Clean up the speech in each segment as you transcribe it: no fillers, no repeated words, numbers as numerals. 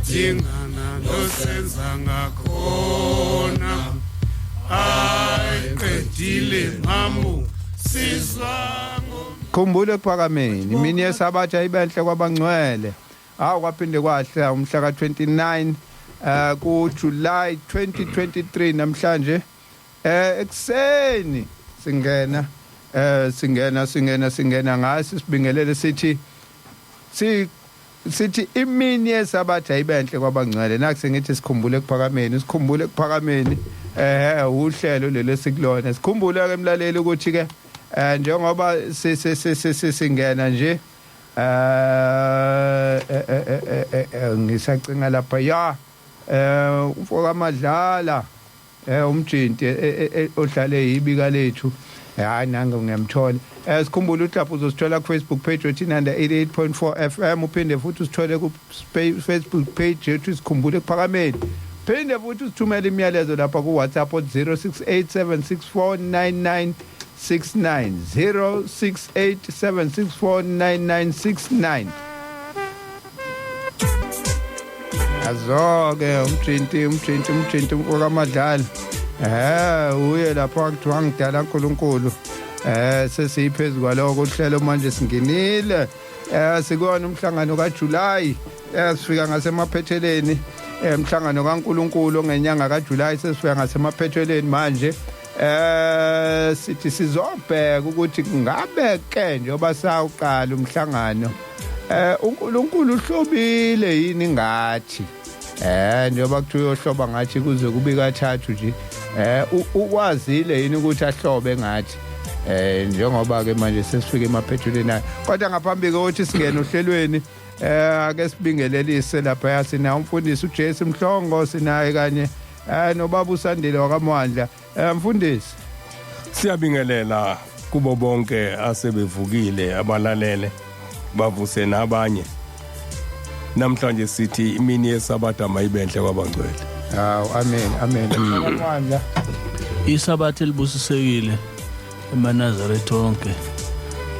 Kuyadingana nosenza ngakhona. Ayiqedile mamu sizwa. Khumbula ekuphakameni imini yesabatha ibenhle kwabangcwele. Hawu, kwaphinde kwahle umhla ka-29 ku July 2023 namhlanje ekuseni singena singena singena singena ngasi sibingelele sithi sithi imini yesabatha ibenhle kwabangcwele. Naku sengithi sikhumbule ekuphakameni, sikhumbule ekuphakameni, uhlelo lelo esikulona. Sikhumbule ke emlaleli ukuthi ke njengoba singena nje ngisacinga lapha ya umfoka Madlala, umjinti odlale ibika lethu, hayi nange ngiyamthola. Sikhumbule ukuthi lapho uzosithola ku Facebook page wethu Inanda 88.4 FM, uphinde futhi usithole ku Facebook page yethu Sikhumbule Ekuphakameni, phinde futhi usithumele imiyalezo lapha ku WhatsApp 0687649969, 0687649969. Azoke umjinti umjinti umjinti umfoka Madlala, uye lapho akuthiwa ngidala uNkulunkulu. Sesiyiphezulu kwaloko uhlelo manje, singenile sikona umhlangano kaJuly, sifika ngasemaphetheleni emhlangano kaNkulunkulu ngenyanga kaJuly, sesifika ngasemaphetheleni manje. Sithi sizobheka ukuthi ngabe ke njengoba sawuqala umhlangano uNkulunkulu uhlobile yini ngathi, njengoba kuthiwa uyohloba ngathi kuze kube kathathu nje, ukwazile yini ukuthi ahlobe ngathi, njengoba ke manje sesifike emaphethelweni ayo. Kodwa ngaphambi kokuthi singene ohlelweni, ake sibingelelise lapha sina umfundisi uJesu Mhlongo, sinaye kanye nobaba uSandile wakaMwandla. Mfundisi. Siyabingelela kubo bonke asebevukile, abalalele bavuse nabanye. Namhlanje sithi imini yesabatha mayibenhle kwabangcwele. Hawu, amen, amen. Mwandla. Isabatha elibusisekile emaNazaretha onke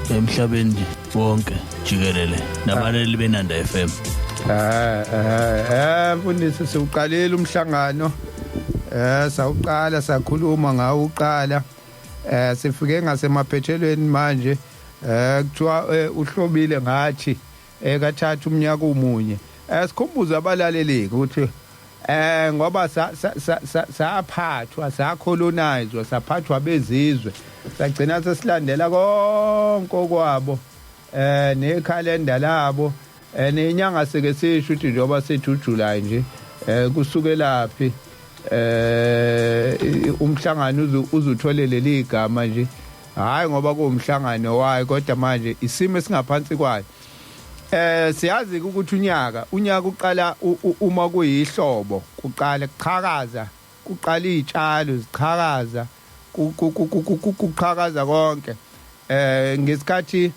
emhlabeni wonke jikelele nabaleli beNanda FM. Mfundisi, siuqalile umhlangano. Sawuqala sakhuluma ngawo uqala. Sifike ngasemaphethelweni manje. Kuthiwa uhlobile ngathi kathatha umnyaka umunye. Sikhumbuza abalaleli ukuthi ngoba saphathwa, sacolonizwa, saphathwa bezizwe, sagcina sesilandela konke okwabo nekhalenda labo nenyanga. Sike sisho ukuthi njengoba sithi uJuly nje kusukelaphi umhlangano uzuthole leli igama nje, hayi ngoba kuwumhlangano wayo, kodwa manje isimo esingaphansi kwayo. Siyazi ukuthi unyaka uqala uma kuyihlobo, kuqala kuqhakaza, kuqala izitshalo ziqhakaza, kuqhakaza konke ngesikhathi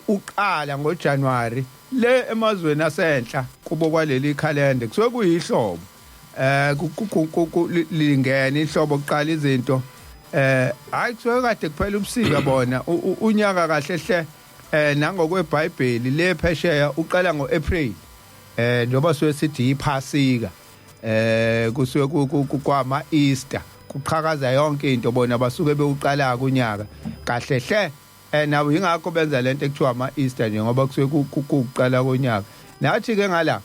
uqala ngoJanuary le emazweni asenhla kubo kwaleli khalende kusuke kuyihlobo, lingena ihlobo, kuqala izinto. Hayi, kusuke kade kuphela ubusika bona. Unyaka kahle hle nangokweBhayibheli le phesheya uqala ngoApril, njengoba suke sithi iphasika, kusuke kwama Easter, kuqhakaza yonke into. Bona basuke bewuqala kunyaka kahle hle, nabo ingakho benza lento ekuthiwa ama Easter nje, ngoba kusuke kuqala konyaka. Nathi ke ngala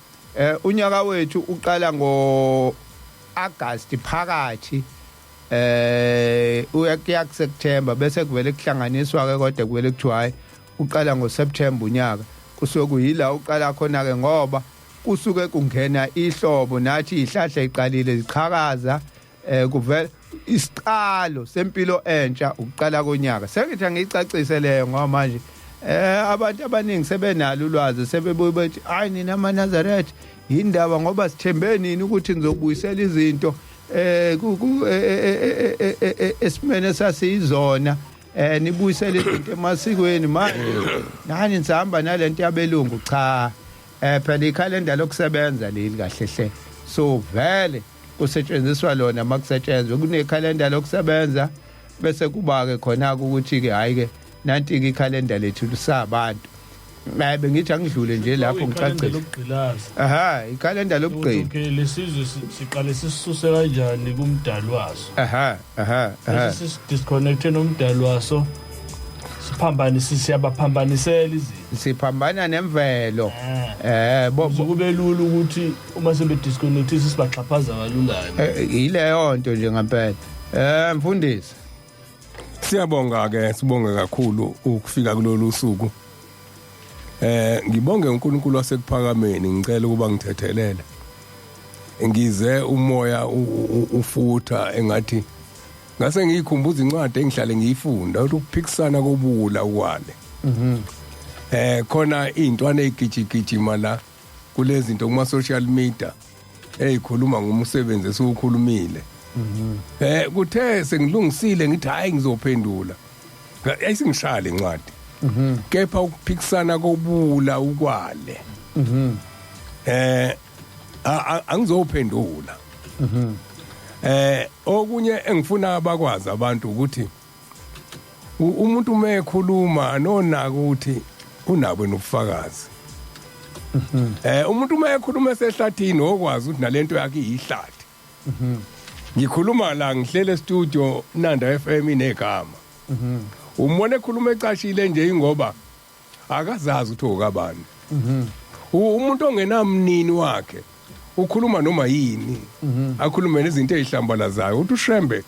unyaka wethu uqala ngo August phakathi, uyakuya kuSeptember, bese kuvele kuhlanganiswa ke, kodwa kuvele kuthiwa hayi, uqala ngoSeptember unyaka. Kusuke kuyila uqala khona ke, ngoba kusuke kungena ihlobo, nathi ihlahla iqalile ziqhakaza, kuvela isiqalo sempilo entsha ukuqala konyaka. Sengithi angiyicacise leyo ngoba manje abantu abaningi sebenalo ulwazi, sebebuye bethi, "Hayi, nina amaNazaretha, indaba ngoba sithembe nini ukuthi nizobuyisela izinto esimene sasiyizona, nibuyisele izinto emasikweni, manje nani nisahamba nalento yabelungu." Cha, phela ikhalenda lokusebenza leli kahle hle, so vele kusetshenziswa lona makusetshenzwa. Kunekhalenda lokusebenza, bese kuba ke khona ukuthi ke hayi ke nanti ke ikhalenda lethu lisabantu. Hayi, bengithi angidlule nje lapho Ikhalenda ngicacise. Lokugqilaza. Aha, ikhalenda lokugcina. Okay, lesizwe siqale sisisuse kanjani kumdali waso? Aha aha aha. Bese sisi-disconnecte nomdali waso, siphambanise, siyabaphambanisela izinto. Siphambana nemvelo. Eh bo Kuze kube lula ukuthi uma sebe-disconnectile sibaxhaphaza kalula-ke. Yileyo nto nje ngempela. Mfundisi. Siyabonga ke, sibonge kakhulu ukufika kulolu suku. Ngibonge uNkulunkulu wasekuphakameni, ngicela ukuba ngithethelele. Ngize umoya ufutha engathi ngase ngiyikhumbuza incwadi engihlale ngiyifunda ukuthi ukuphikisana kobula ukwale. Khona intwana ezigijigijima la kulezi zinto kuma social media ezikhuluma ngomsebenzi esiwukhulumile. Kuthe sengilungisile ngithi hayi ngizophendula. Ayisingishaya lencwadi. Kepha ukuphikisana kobula ukwale. Angizophendula. Okunye engifuna abakwazi abantu ukuthi umuntu uma ekhuluma nonaka ukuthi unabo nobufakazi. Umuntu uma ekhuluma esehlathini okwazi ukuthi nalento yakhe iyihlathi. Ngikhuluma la ngihlele studio Nanda FM inegama. Umbona ekhuluma ecashile nje ingoba akazazi ukuthi okabani. Umuntu ongenamnini wakhe ukhuluma noma yini. Akhulume nezinto ezihlambalazayo uthi uShembe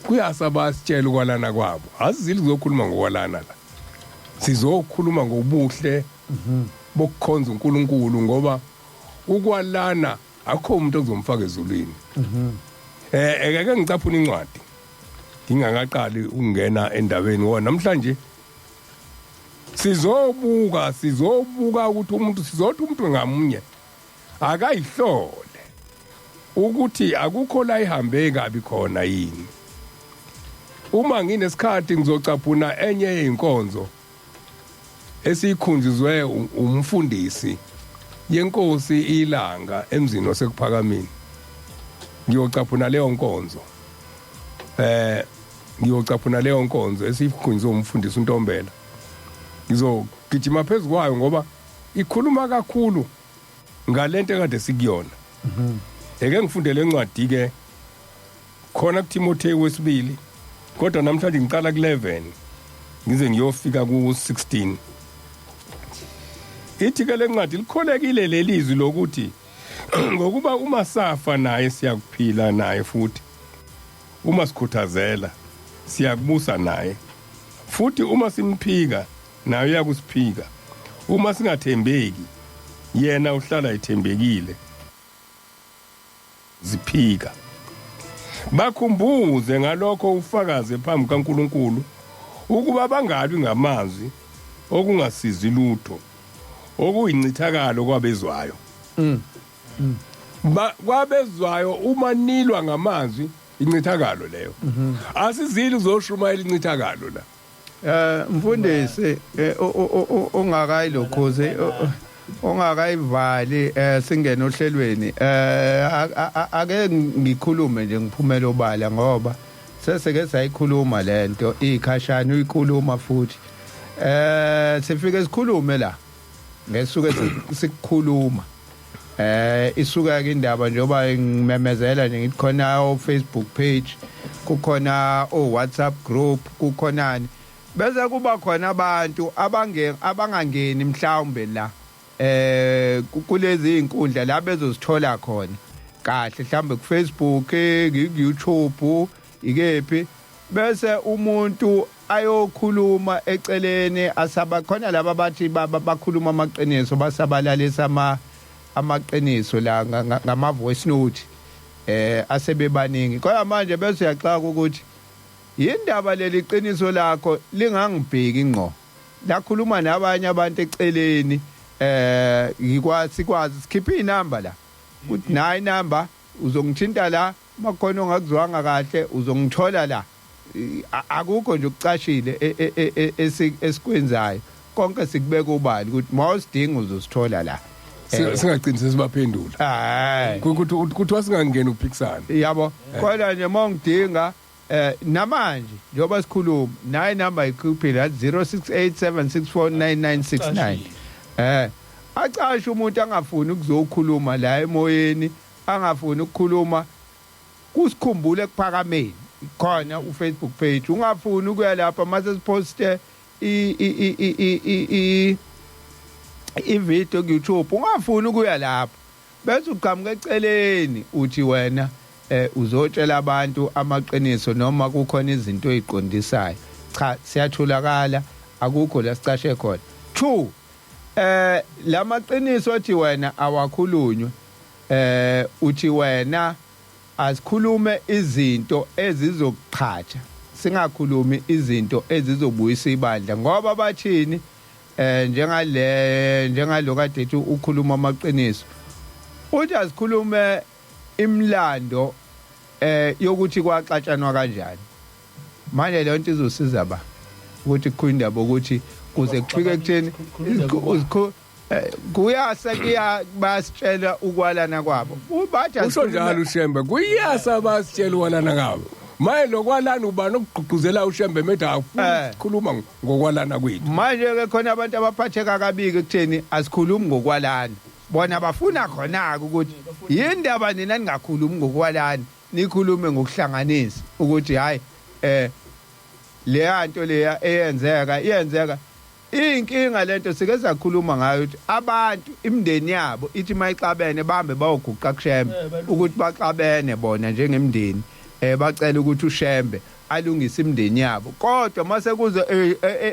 kuyasaba sitshela ukwalana kwabo. Asizili kuzokhuluma ngokwalana la. Sizokhuluma ngobuhle bokukhonza uNkulunkulu ngoba ukwalana akukho umuntu ozomfaka ezulwini. Eke ngicaphuna incwadi. Ngingakaqali ukungena endabeni ngoba namhlanje sizobuka ukuthi umuntu sizothi umuntu ngamunye akayihlole ukuthi akukho la ihambe kabi khona yini. Uma nginesikhathi ngizocaphuna enye yeinkonzo esikhunjuzwe umfundisi yenkosi iLanga emzini wasekuphakameni. Ngiyocaphuna leyo nkonzo. Ngiyocaphuna leyo nkonzo esikhunjuzwe umfundisi uNtombela. Ngizogijima phezukwayo ngoba ikhuluma kakhulu ngalento ekade sikuyona. Eke ngifunde lencwadi ke khona kuTimotheo wesibili, kodwa namhlanje ngiqala ku11 ngize ngiyofika ku16. Ithi ke lencwadi likholekile lelizwi lokuthi ngokuba uma safa naye siyakuphila naye futhi, uma sikhuthazela siyakubusa naye futhi, uma simphika naye uyakusiphika, uma singathembeki yena uhlala ethembekile. Ziphika. Bakhumbuze ngalokho ufakaze phambi kaNkulunkulu ukuba bangalwi ngamazwi okungasizi lutho okuyincithakalo kwabezwayo. Kwabezwayo uma nilwa ngamazwi incithakalo leyo. Asizili uzoshumayela incithakalo la. Mfundisi, ungakayilokhuzi ungakayivali singene ohlelweni, ake ngikhulume nje ngiphumele obala ngoba seseke sayikhuluma lento ikhashana uyikhuluma futhi. Sifike sikhulume la ngesuke sikukhuluma. Isuka ke indaba njengoba ngimemezela nje ngithi khona o Facebook page, kukhona o WhatsApp group, kukhonani, bese kuba khona abantu abangangeni mhlawumbe la kulezi izinkundla la bezozithola khona kahle, mhlawumbe ku Facebook, ku YouTube, ikephi, bese umuntu ayokhuluma eceleni asaba khona laba bathi bakhuluma amaqiniso, basabalalisa amaqiniso la ngama voice note asebebaningi. Kodwa manje bese uyaxaka ukuthi yindaba leli qiniso lakho lingangibheki ngqo, lakhuluma nabanye abantu eceleni. Ngikwazi sikwazi sikhiphe inamba la ukuthi nayi inamba, uzongithinta la makhona ongakuzwanga kahle, uzongithola la. Akukho nje ukucashile esikwenzayo, konke sikubeka ubali ukuthi mawusidinga uzosithola la. Singagcini sesibaphendula. Hayi. Ukuthi kuthiwa singangeni ukuphikisana. Yabo, kodwa nje mawungidinga namanje njengoba sikhuluma nayi number ikhuphile 0687649969. Acashe umuntu angafuni ukuzokhuluma la emoyeni, angafuni ukukhuluma kusikhumbule ekuphakameni khona uFacebook page, ungafuni ukuya lapha mase siposte i i i i i i video ku YouTube, ungafuni ukuya lapho bese uqhamuka eceleni uthi wena uzotshela abantu amaqiniso noma kukhona izinto eziqondisayo. Cha, siyatholakala, akukho la sicashe khona. 2 lamaqiniso othi wena awakhulunywe, uthi wena asikhulume izinto ezizokuqhatsha, singakhulumi izinto ezizobuyisa ibandla, ngoba bathini njengale njengalokade ethi ukhuluma amaqiniso, uthi asikhulume imlando yokuthi kwaxatshanwa kanjani. Manje le nto izosiza ba ukuthi kukhulunywe indaba ukuthi kuze kufike ekutheni kuyasa kuya basitshela ukwalana kwabo. Bathi usho njalo uShembe, kuyasa basitshela ukwalana kwabo. Maye lokwalana ubani okugqugquzela uShembe methi afuna ukukhuluma ngokwalana kwethu. Manje ke khona abantu abaphatheka kabiki ekutheni asikhulumi ngokwalana. Bona bafuna khona ukuthi yindaba nina ningakhulumi ngokwalana, nikhulume ngokuhlanganisa ukuthi hayi leya nto leya eyenzeka iyenzeka. Inkinga lento sike sakhuluma ngayo ukuthi abantu imindeni yabo ithi mayixabene bambe bayoguqa kuShembe ukuthi baxabene bona njengemndeni, bacela ukuthi uShembe alungise imindeni yabo, kodwa mase kuze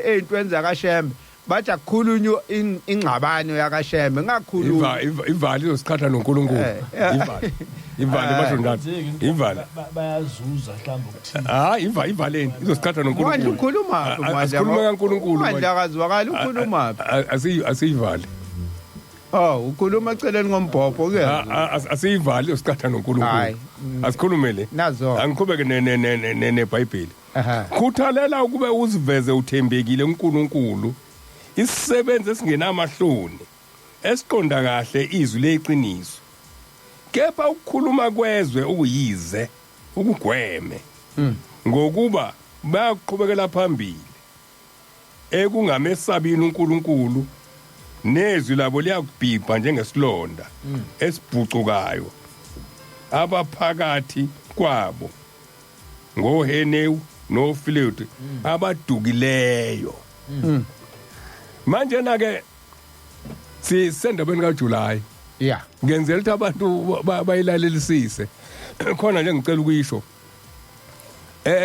ey'ntweni zakaShembe bathi akukhulunywe ingxabano yakaShembe, ngakhulumi ivali izosiqhatha noNkulunkulu. Ivali basho njalo, ivali bayazuza mhlawumbe ukuthini. Hayi ivaleni izosiqhatha noNkulunkulu. Manje ukhuluma phi manje? Asikhulume kaNkulunkulu manje, akazwakali ukhuluma phi? Asiyivali. Oh, ukhuluma eceleni ngombhobho ke. Asiyivali izosiqhatha noNkulunkulu. Asikhulume le. Nazo. Angiqhubeke neBhayibheli. Khuthalela ukube uziveze uthembekile kuNkulunkulu, isisebenzi esingenamahloni, esiqonda kahle izwi leqiniso. Kepha ukukhuluma kwezwe okuyize ukugweme, ngokuba bayaqhubekela phambili ekungamesabini uNkulunkulu, nezwi labo liyakubhibha njengesilonda esibhucukayo. Abaphakathi kwabo ngoHenewu noFiletu abadukileyo. Manje na ke sisendabeni kaJuly. Yeah. Ngenzela ukuthi abantu bayilalelisise. Khona nje ngicela ukuyisho.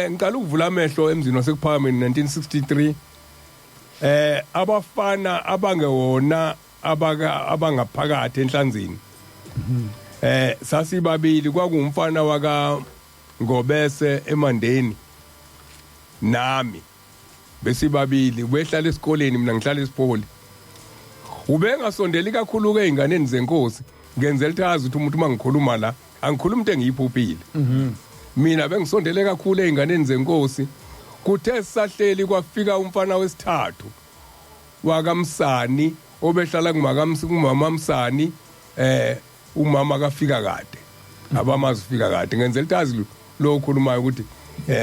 Ngiqala ukuvula amehlo emzini waseKuphakameni 1963. Abafana abangewona abangaphakathi enhlanzini. Sasibabili, kwakungumfana waka Ngobese eMandeni nami besibabili, ubehlala esikoleni mina ngihlala esipholi. Ubengasondeli kakhulu ke einganeni zenkosi, ngenzela ukuthi azi ukuthi umuntu mangikhuluma la angikhuluma into engiyiphuphile. Mina bengisondele kakhulu einganeni zenkosi. Kuthe sisahleli kwafika umfana wesithathu wakaMsani obehlala kumama Msani. Umama kafika kade, abamazi ufika kade, ngenzela ukuthi azi lo okhulumayo ukuthi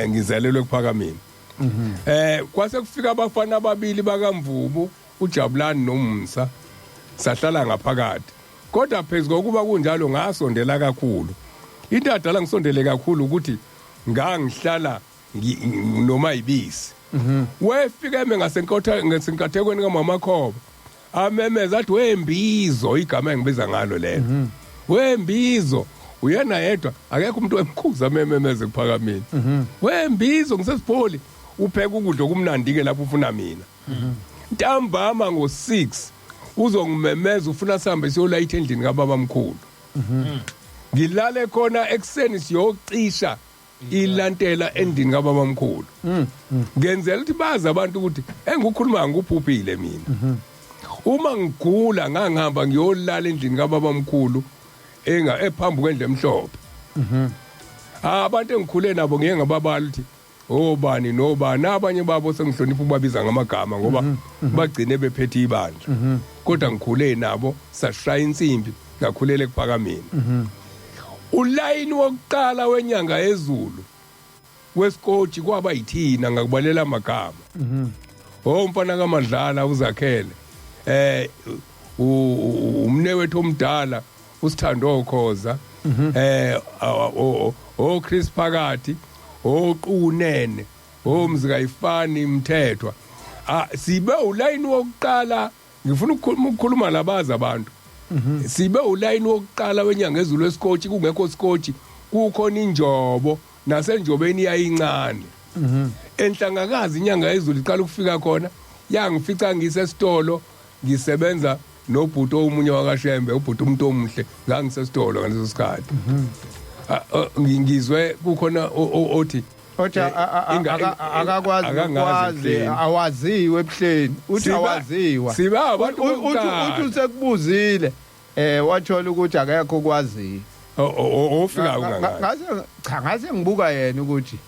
ngizelelwe ekuphakameni. Kwase kufika abafana ababili bakaMvubu, uJabulani noMsa, sahlala ngaphakathi. Kodwa phezu kokuba kunjalo ngasondela kakhulu. Into adala ngisondele kakhulu ukuthi ngangihlala noma ibisi. Wefika eme ngasenkathekweni kaMama Khoba, amemeza athi wembizo, igama engibiza ngalo lelo. Wembizo, uyena yedwa, akekho umuntu emkhuza amememeze kuphakameni. Wembizo ngisesipholi, upheka ukudla okumnandi ke lapho ufuna mina. Ntambama ngo6 uzongimemeza ufuna sihambe siyolayitha endlini kababa mkhulu. Ngilale khona ekseni siyocisha ilantela endlini kababa mkhulu. Ngenzela ukuthi bazi abantu ukuthi engikukhuluma ngikuphuphile mina. Uma ngigula ngangihamba ngiyolala endlini kababa mkhulu ephambi kwendlu emhlophe. Abantu engikhule nabo ngiye ngababala ukuthi obani nobani, abanye babo sengihlonipha ukubabiza ngamagama ngoba bagcine bephethe ibandla. Kodwa ngikhule nabo, sashaya insimbi, ngakhulela ekuphakameni. Ulayini wokuqala wenyanga yezulu wesikotshi kwaba yithina, ngakubalela amagama. Oh mfana kaMadlala uzakhele. Umne wethu omdala usithando okhoza, o Chris Phakathi, oqunene, omzikayifani Mthethwa, sibe ulayini wokuqala. Ngifuna ukukhuluma labazi abantu. Sibe ulayini wokuqala wenyanga ezulu esikotshi, kungekho sikotshi, kukhona injobo, nasenjobeni yayincane. Enhlangakazi inyanga ezulu iqala ukufika khona, yangifica ngisesitolo ngisebenza nobhuti omunye wakaShembe, ubhuti umuntu omuhle. Ngangisesitolo ngaleso sikhathi. Ngizwe kukhona othi othi akakwazi ukwazi, awaziwe ebuhleni, uthi awaziwa. Siba abantu Uthi usekubuzile, wathola ukuthi akekho okwaziyo. Ofika ungangazi. Ngase cha, ngase ngibuka yena ukuthi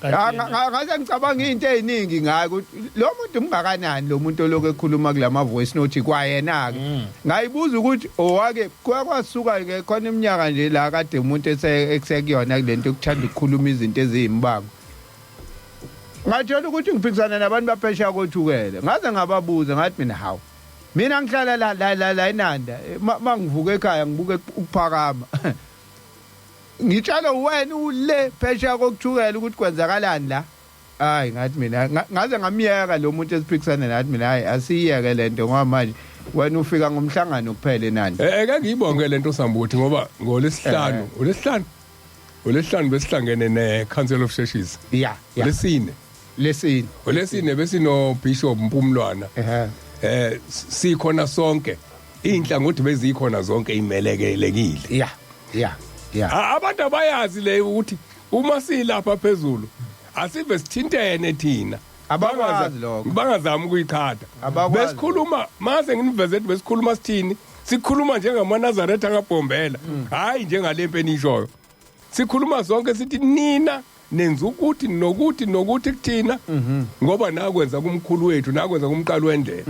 ngase ngicabanga into eziningi ngaye, ukuthi lo muntu umngakanani, lo muntu olokhu ekhuluma kulama voice note kwayena ke. Ngayibuza ukuthi owake kwasuka ke khona iminyaka nje la kade umuntu esekuyona kulento ukuthanda ukukhuluma izinto eziyimbango. Ngathola ukuthi ngiphikisana nabantu baphesheya koThukela. Ngaze ngababuza, ngathi mina, hawu, mina ngihlala la la la la eNanda, mangivuka ekhaya ngibuke ukuphakama, ngitshalo wena ule phesheya kokuthukela ukuthi kwenzakalani la. Hayi, ngathi mina ngaze ngamyeka lo muntu esiphikisana nathi. Mina, hayi, asiyeke lento ngoba manje wena ufika ngomhlangano kuphela eNanda. Eke ngiyibonge lento Sambuthi, ngoba ngolesihlanu, olesihlanu besihlangene ne Council of Churches. Olesine. Lesine. Olesine besino Bishop Mpumlwana. Sikhona sonke, inhlangothi bezikhona zonke, imelekelekile. ya ya ya Abantu abayazi le ukuthi uma silapha phezulu asive sithintene thina. Abakwazi lokho. Bangazami ukuyiqhatha. Abakwazi. Besikhuluma, mase nginiveze ukuthi besikhuluma sithini. Sikhuluma njengamaNazaretha kaBhombela, hayi njengalempe enishoyo. Sikhuluma sonke sithi nina nenza ukuthi nokuthi nokuthi kuthina, ngoba nakwenza kumkhulu wethu, nakwenza kumqali wendlela.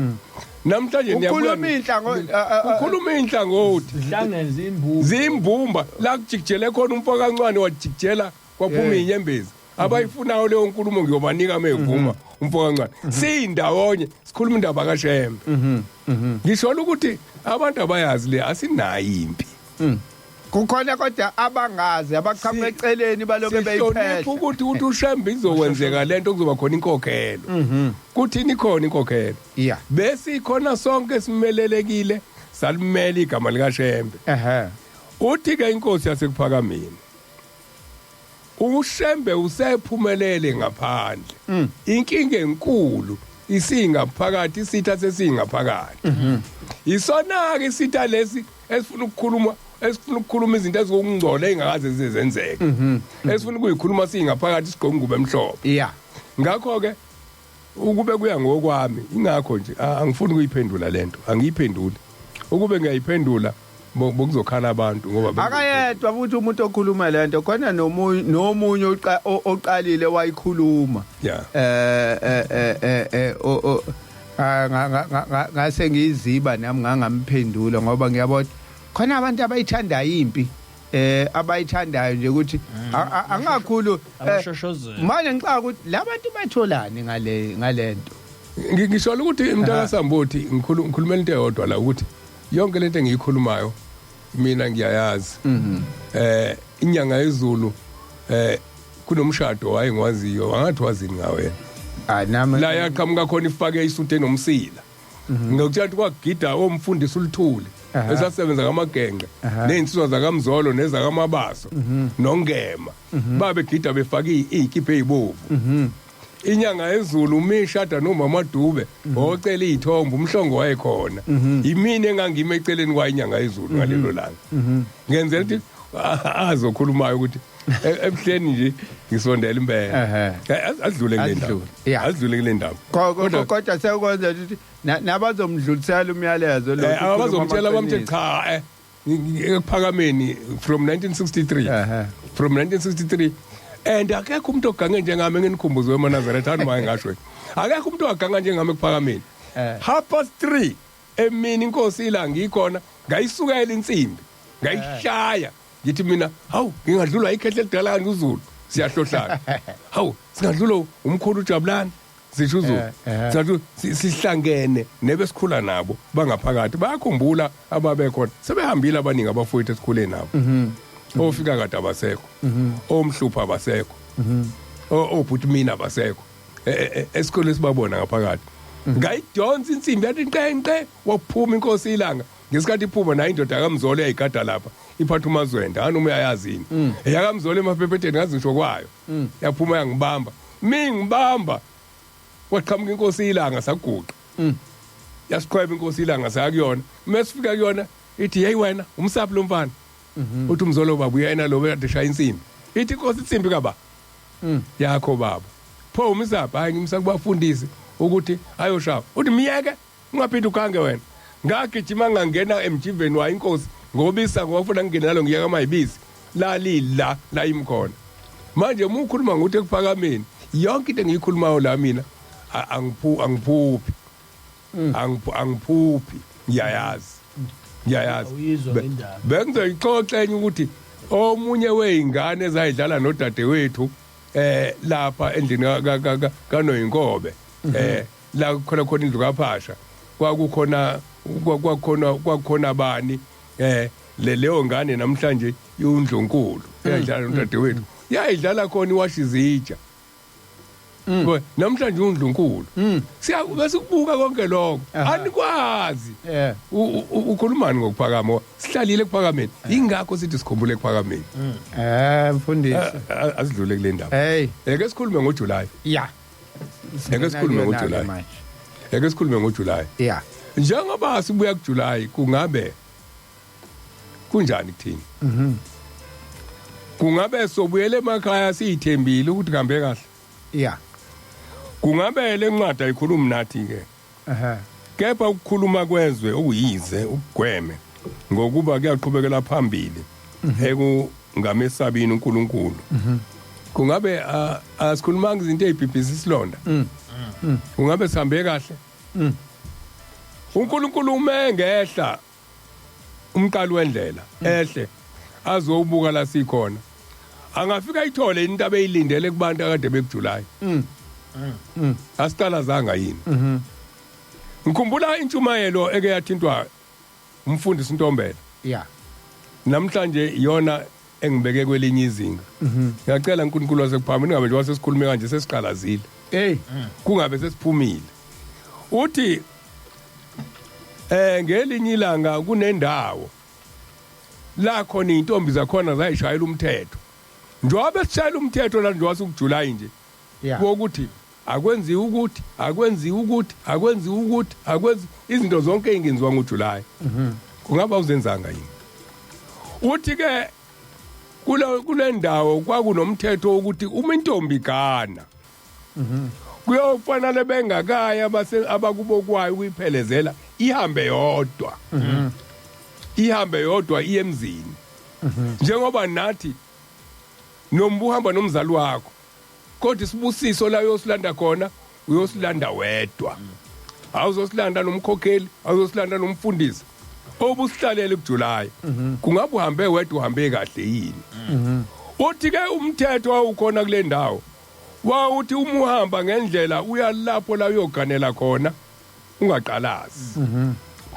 Namhlanje niyabuya. Ukhuluma Ukhuluma inhlangothi. Zihlangene zimbumba. Zimbumba la kujikijele khona umfo kancane, wajikijela kwaphuma inyembezi. Abayifunayo leyo nkulumo ngiyobanika mevuma umfo kancane. Siyindawonye sikhuluma indaba kaShembe. Ngisho ukuthi abantu abayazi le, asinayo impi. Kukhona kodwa abangazi, abaqhamuka eceleni, baloke Sihlonipha beyiphehla. ukuthi uShembe izokwenzeka lento, kuzoba khona inkokhelo. Kuthini, ikhona inkokhelo. Besikhona sonke, simelelekile, salimela igama likaShembe. Uthi ke inkosi yasekuphakameni, uShembe usephumelele ngaphandle, inkinga enkulu isingaphakathi, isitha sesingaphakathi. Isona ke isitha lesi esifuna ukukhuluma izinto ezokungcola engakaze zenzeke, esifuna ukuyikhuluma singaphakathi, sigqoke ingubo emhlophe. Ngakho ke ukube kuya ngokwami, ingakho nje angifuni ukuyiphendula lento, angiyiphenduli. Ukube ngiyayiphendula bokuzokhala abantu ngoba Akayedwa futhi umuntu okhuluma lento khona, nomunye oqalile wayikhuluma. Eh eh eh eh eh ngase ngiyiziba nami, ngangamphendula ngoba ngiyabona khona abantu abayithandayo impi, abayithandayo nje ukuthi angakhulu Abashoshozela. Manje ngicaka ukuthi labantu batholani ngalento. Ngisho ukuthi mntaka Sambothi, ngikhulumela into eyodwa la, ukuthi yonke lento engiyikhulumayo mina ngiyayazi. Inyanga yezulu, kunomshado wayengiwaziyo, angathi wazini ngawe. Ah, nami. La yaqhamuka khona ifake isuti enomsila. Ngiyokutshela ukuthi kwagida omfundisi uluthuli esasebenza ngamagenge, nezinsizwa zakaMzolo nezakamabaso nongema, babegida befake iy'kipha ey'bovu. Inyanga yezulu umishada nomama Dube ocela iy'thombe, umhlongo wayekhona. Imini engangime eceleni kwayo inyanga yezulu ngalelo langa, ngenzela ukuthi azokhulumayo ukuthi ebuhleni nje ngisondela impela. Asidlule kule ndaba. Asidlule, yeah. Asidlule kule ndaba. Kodwa sekwenza ukuthi nabazomdlulisela umyalezo lo Abazomtshela bamthe cha, ekuphakameni from 1963, from 1963, and akekho umuntu ogange njengami. Nginikhumbuze wemaNazaretha, ani maye ngasho, akekho umuntu oganga njengami ekuphakameni. 3:30 emini, inkosi ilanga ikhona, ngayisukela insimbi ngayishaya, ngithi mina, hawu, ngingadlulwa ikhehle elidala kanje, uZulu siyahlohlana, hawu, singadlulwa umkhulu uJabulani. Sisho uZulu. Eh. Sathi sihlangene nebesikhula nabo bangaphakathi bayakhumbula ababekhona. Sebehambile abaningi abafowethu esikhule nabo. Ofika kade abasekho. Omhlupha abasekho. Obhuti mina abasekho. Esikhule sibabona ngaphakathi. Ngayidonsa insimbi yathi nqenqe waphuma inkosi ilanga. Ngesikhathi iphuma nayo indoda kaMzolo yayigada lapha iphatha umazwenda hani uma uyayazi yini. EyakaMzolo emaphephetheni ngazi ngisho kwayo. Yaphuma yangibamba. Mingibamba kwaqhamuka inkosi ilanga saguqa. Yasiqhweba inkosi ilanga saya kuyona. Mesifika kuyona ithi hey wena umsaphi lo mfana. Uthi uMzolo baba uyena lo bekade shaya insimbi. Ithi inkosi insimbi kaba. Yakho baba. Pho umsaphi hayi ngimsa kubafundisi ukuthi ayoshaya. Uthi miyeke ungaphinde ugange wena. Ngagijima ngangena emjiveni wayo inkosi ngoba isango wafuna ngingene nalo ngiyeka mayibisi. Lali la la imkhona. Manje uma ukhuluma ngokuthi ekuphakameni yonke into engiyikhulumayo la mina angiphuphi. Angiphuphi ngiyayazi. Ngiyayazi. Awuyizwa ngendaba. Bengizoyixoxa enye ukuthi omunye weingane ezayidlala nodadewethu lapha endlini kaNoyinkobe la khona khona indlu kaPhasha kwakukhona kwakukhona bani leyo ngane namhlanje iwundlunkulu eyadlala nodadewethu yayidlala khona iwashi izitsha. Namhlanje undlunkulu siyabese kubuka konke lokho anikwazi. Ukhulumani ngokuphakama? Sihlalile ekuphakameni, ingakho sithi sikhumbule ekuphakameni. Mfundisi. Asidlule kule ndaba. Hey. Eke sikhulume ngoJuly. Eke sikhulume ngoJuly. Manje. Eke sikhulume ngoJuly. Njengoba sibuya kuJuly kungabe kunjani kuthini? Kungabe sobuyele emakhaya siyithembile ukuthi kuhambe kahle? Kungabe le ncwadi ayikhulumi nathi ke? Kepha ukukhuluma kwezwe okuyize ukugweme ngokuba kuyaqhubekela phambili ekungamesabini uNkulunkulu. Kungabe asikhulumanga izinto ezibhibhisa isilonda? Kungabe sihambe kahle? uNkulunkulu ume ngehla umqali wendlela ehle azobuka la sikhona. Angafika ayithole into abeyilindele kubantu akade bekuJuly. Asiqalazanga yini? Ngikhumbula intshumayelo eke yathintwa umfundisi Ntombela. Namhlanje iyona engibeke kwelinye izinga. Ngiyacela uNkulunkulu wasekuphambili ningabe nje wasesikhulume kanje sesiqalazile. Hey. Kungabe sesiphumile. Uthi ngelinye ilanga kunendawo la khona intombi zakhona zayishayela umthetho. Njengoba sishayela umthetho la njengoba sikuJuly nje. Wokuthi akwenziwe ukuthi akwenziwe ukuthi akwenziwe ukuthi akwenzi izinto zonke ezingenziwa ngoJuly. Kungaba uzenzanga yini? Uthi ke kule ndawo kwakunomthetho ukuthi uma intombi igana kuyofanele bengakaya abakubo kwayo ukuyiphelezela ihambe yodwa. Ihambe yodwa iye emzini. Njengoba nathi noma uhamba nomzali wakho kodwa isibusiso la uyosilanda khona uyosilanda wedwa. Awuzosilanda nomkhokheli, awuzosilanda nomfundisi. Obusihlalele kuJuly. Kungabe uhambe wedwa uhambe kahle yini? Uthi ke umthetho wawukhona kule ndawo wawuthi uma uhamba ngendlela uya lapho la uyoganela khona ungaqalazi.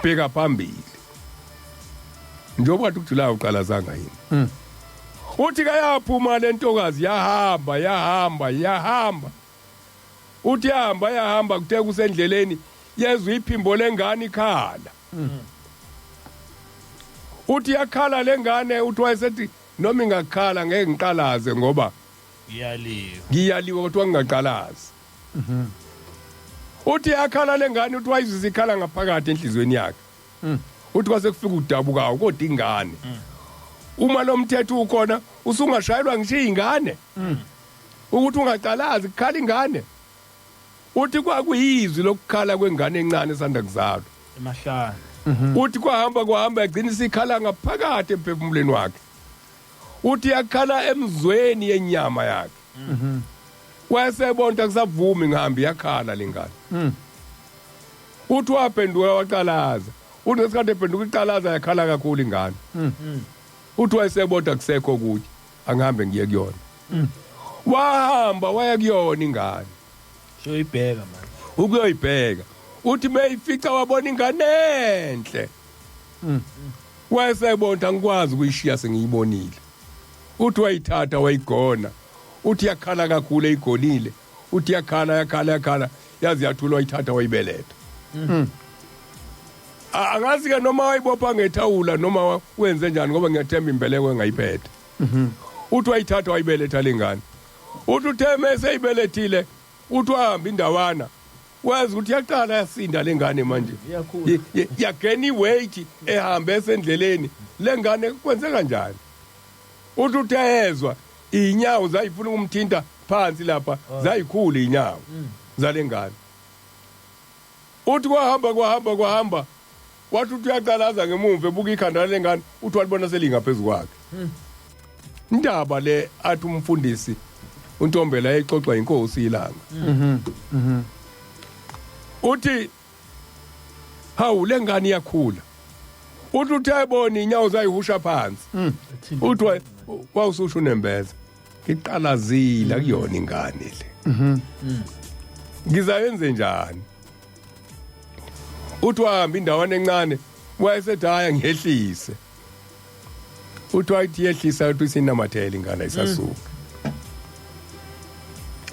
Bheka phambili. Njengoba uJuly uqalazanga yini? Uthi kayaphuma lentokazi yahamba yahamba yahamba. Uthi yahamba yahamba kuthe kusendleleni yezwa iphimbo lengane ikhala. Uthi yakhala lengane uthi wayesethi noma ingakhala ngeke ngiqalaze ngoba Iyaliwe. Ngiyaliwe kodwa ngingaqalazi. Uthi yakhala lengane uthi wayizwa ikhala ngaphakathi enhlizweni yakhe. Uthi kwase kufika udabukayo kodwa ingane. Uma lo mthetho ukhona usungashayelwa ngisho izingane. Ukuthi ungaqalazi kukhala ingane. Uthi kwakuyizwi lokukhala kwengane encane esanda kuzalwa. Emahlanu. Uthi kwahamba kwahamba yagcina isikhala ngaphakathi emphefumulweni wakhe. Uthi yakhala emzweni yenyama yakhe. Wayesebona kusavumi ngihambi yakhala lengane. Uthi waphenduka waqalaza. Uthi ngesikhathi ephenduka iqalaza yakhala kakhulu ingane. Uthi wayesebona kusekho kuthi angihambe ngiye kuyona. Wahamba waya kuyona ingane. Uyoyibheka manje. Ukuyoyibheka. Uthi meyifica wabona ingane enhle. Wayesebona angikwazi ukuyishiya sengiyibonile. Uthi wayithatha wayigona. Uthi yakhala kakhulu eyigonile. Uthi yakhala yakhala yakhala yazi yathula wayithatha wayibeletha. Angazi ke noma wayibopha ngethawula noma wenze njani ngoba ngiyathemba imbeleko engayiphethe. Uthi wayithatha wayibeletha lengane. Uthi uthe meseyibelethile uthi wahamba indawana wazi ukuthi yaqala yasinda lengane manje. Iyakhula. Yagena iweight ehambe esendleleni lengane kwenze kanjani? Uthi uthezwa inyawo zayifuna ukumthinta phansi lapha zayikhula inyawo zalengane. Uthi kwahamba kwahamba kwahamba wathi uthi uyaqalaza ngemuva ebuka ikhanda lengane uthi walibona selingaphezulu kwakhe. Indaba le athi umfundisi uNtombela ayixoxa inkosi ilanga. Uthi hawu lengane iyakhula. Uthi uthayibona inyawo zayihusha phansi. Uthi wawususho unembeza. Ngiqalazile kuyona ingane le. Ngizayenze njani? Uthi wahamba indawana encane wayesethi haya ngiyehlise. Uthi wayithi yehlisa uthi isinamathela ingane ayisasuka.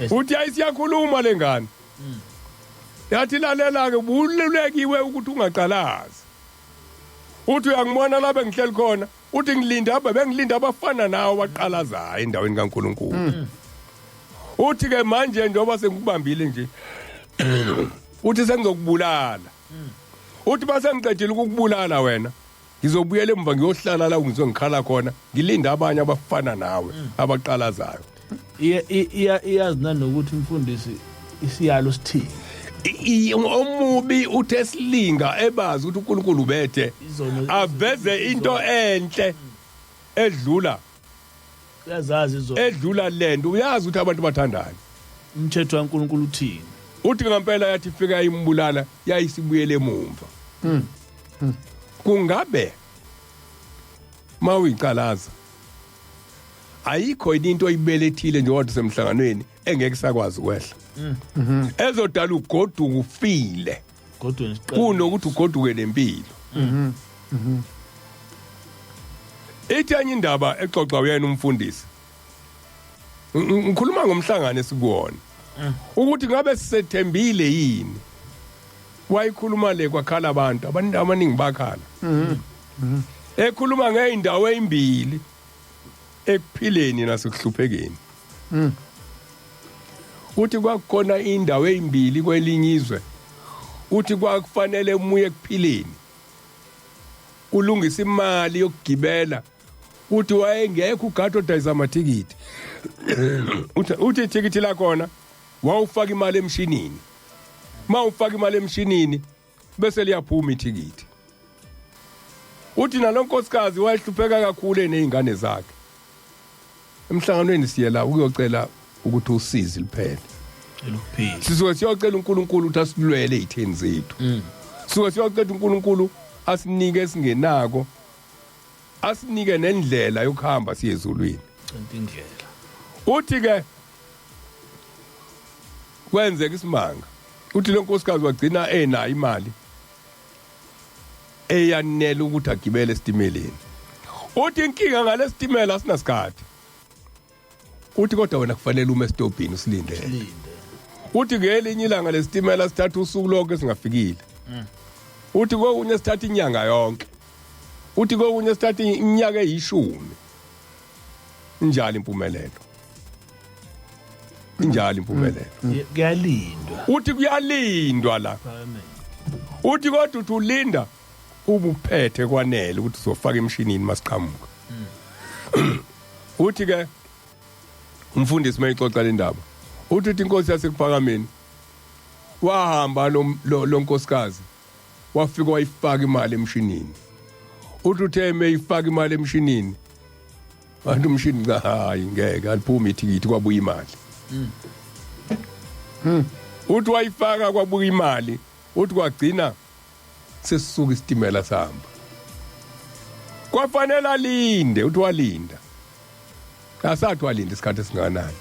Uthi ayisiyakhuluma lengane. Yathi lalela ke bulekiwe ukuthi ungaqalazi. Uthi uyangibona la bengihleli khona uthi ngilinda abe bengilinda abafana nawe abaqalazayo endaweni kaNkuluNkulu. Uthi ke manje njengoba sengikubambile nje uthi sengizokubulala. Uthi base ngiqedile ukukubulala wena ngizobuyela emva ngiyohlala la ngizongikhala khona ngilinda abanye abafana nawe abaqalazayo. Iyazi nanokuthi umfundisi isiyalo sithini. Omubi uthe esilinga ebazi ukuthi uNkulunkulu ubethe aveze into enhle edlula uyazazi izono edlula lento uyazi ukuthi abantu bathandani. Umthetho kaNkulunkulu uthini? Uthi ngempela yathi ifika imbulala yayisibuyele emumva. Kungabe mawuyiqalaza ayikho into oyibelethile njengoba usemhlanganweni engeke sakwazi ukwehla. Ezodala ugoduka ufile Kodwa nesiqalo kunokuthi ugoduke nempilo. Ithi enye indaba exoxa uyena umfundisi. Ngikhuluma ngomhlangano esikuwona. Ukuthi ngabe sisethembile yini? Wayikhuluma le kwakhala abantu abantu abaningi bakhala. Ekhuluma ngeindawo ezimbili ekuphileni nasekuhluphekeni. Uthi kwakukhona indawo ezimbili kwelinye izwe. Uthi kwakufanele umuye ekuphileni. Ulungisa imali yokugibela. Uthi wayengekho ugada odayisa amathikithi. Uthi ithikithi lakhona wawufaka imali emshinini. Mawufaka imali emshinini bese liyaphuma ithikithi. Uthi nalonkosikazi wayehlupheka kakhulu enezingane zakhe. Emhlanganweni siyela ukuyocela ukuthi usizi liphele. Eluphila. Sisuke siyocela uNkulunkulu ukuthi asilwele izitheni zethu. Sisuke siyocela uNkulunkulu asinike esingenako. Asinike nendlela yokuhamba siye ezulwini. Centa indlela. Uthi ke kwenzeka isimanga. Uthi lo nkosikazi wagcina enayo imali eyanele ukuthi agibele esitimeleni. Uthi inkinga ngalesitimela asinasikhathi. Uthi kodwa wena kufanele ume esitobhini usilindele. Linde. Uthi ngelinye ilanga lesitimela sithatha usuku lonke singafikile. Uthi kokunye sithatha inyanga yonke. Uthi kokunye sithatha iminyaka eyishumi. Injalo impumelelo. Injalo impumelelo. Kuyalindwa. Uthi kuyalindwa la. Amen. Uthi kodwa uthi ulinda ubuphethe kwanele ukuthi uzofaka emshinini masiqhamuka. Uthi ke umfundisi mayixoxa le ndaba. Uthi uthi inkosi yasekuphakameni wahamba lo nkosikazi wafika wayifaka imali emshinini. Uthi uthe meyifaka imali emshinini bantu umshini cha hayi ngeke aliphumi ithikithi kwabuya imali. Uthi wayifaka kwabuya imali uthi kwagcina sesisuka isitimela sahamba. Kwafanele alinde uthi walinda. Asathi walinda isikhathi esingakanani.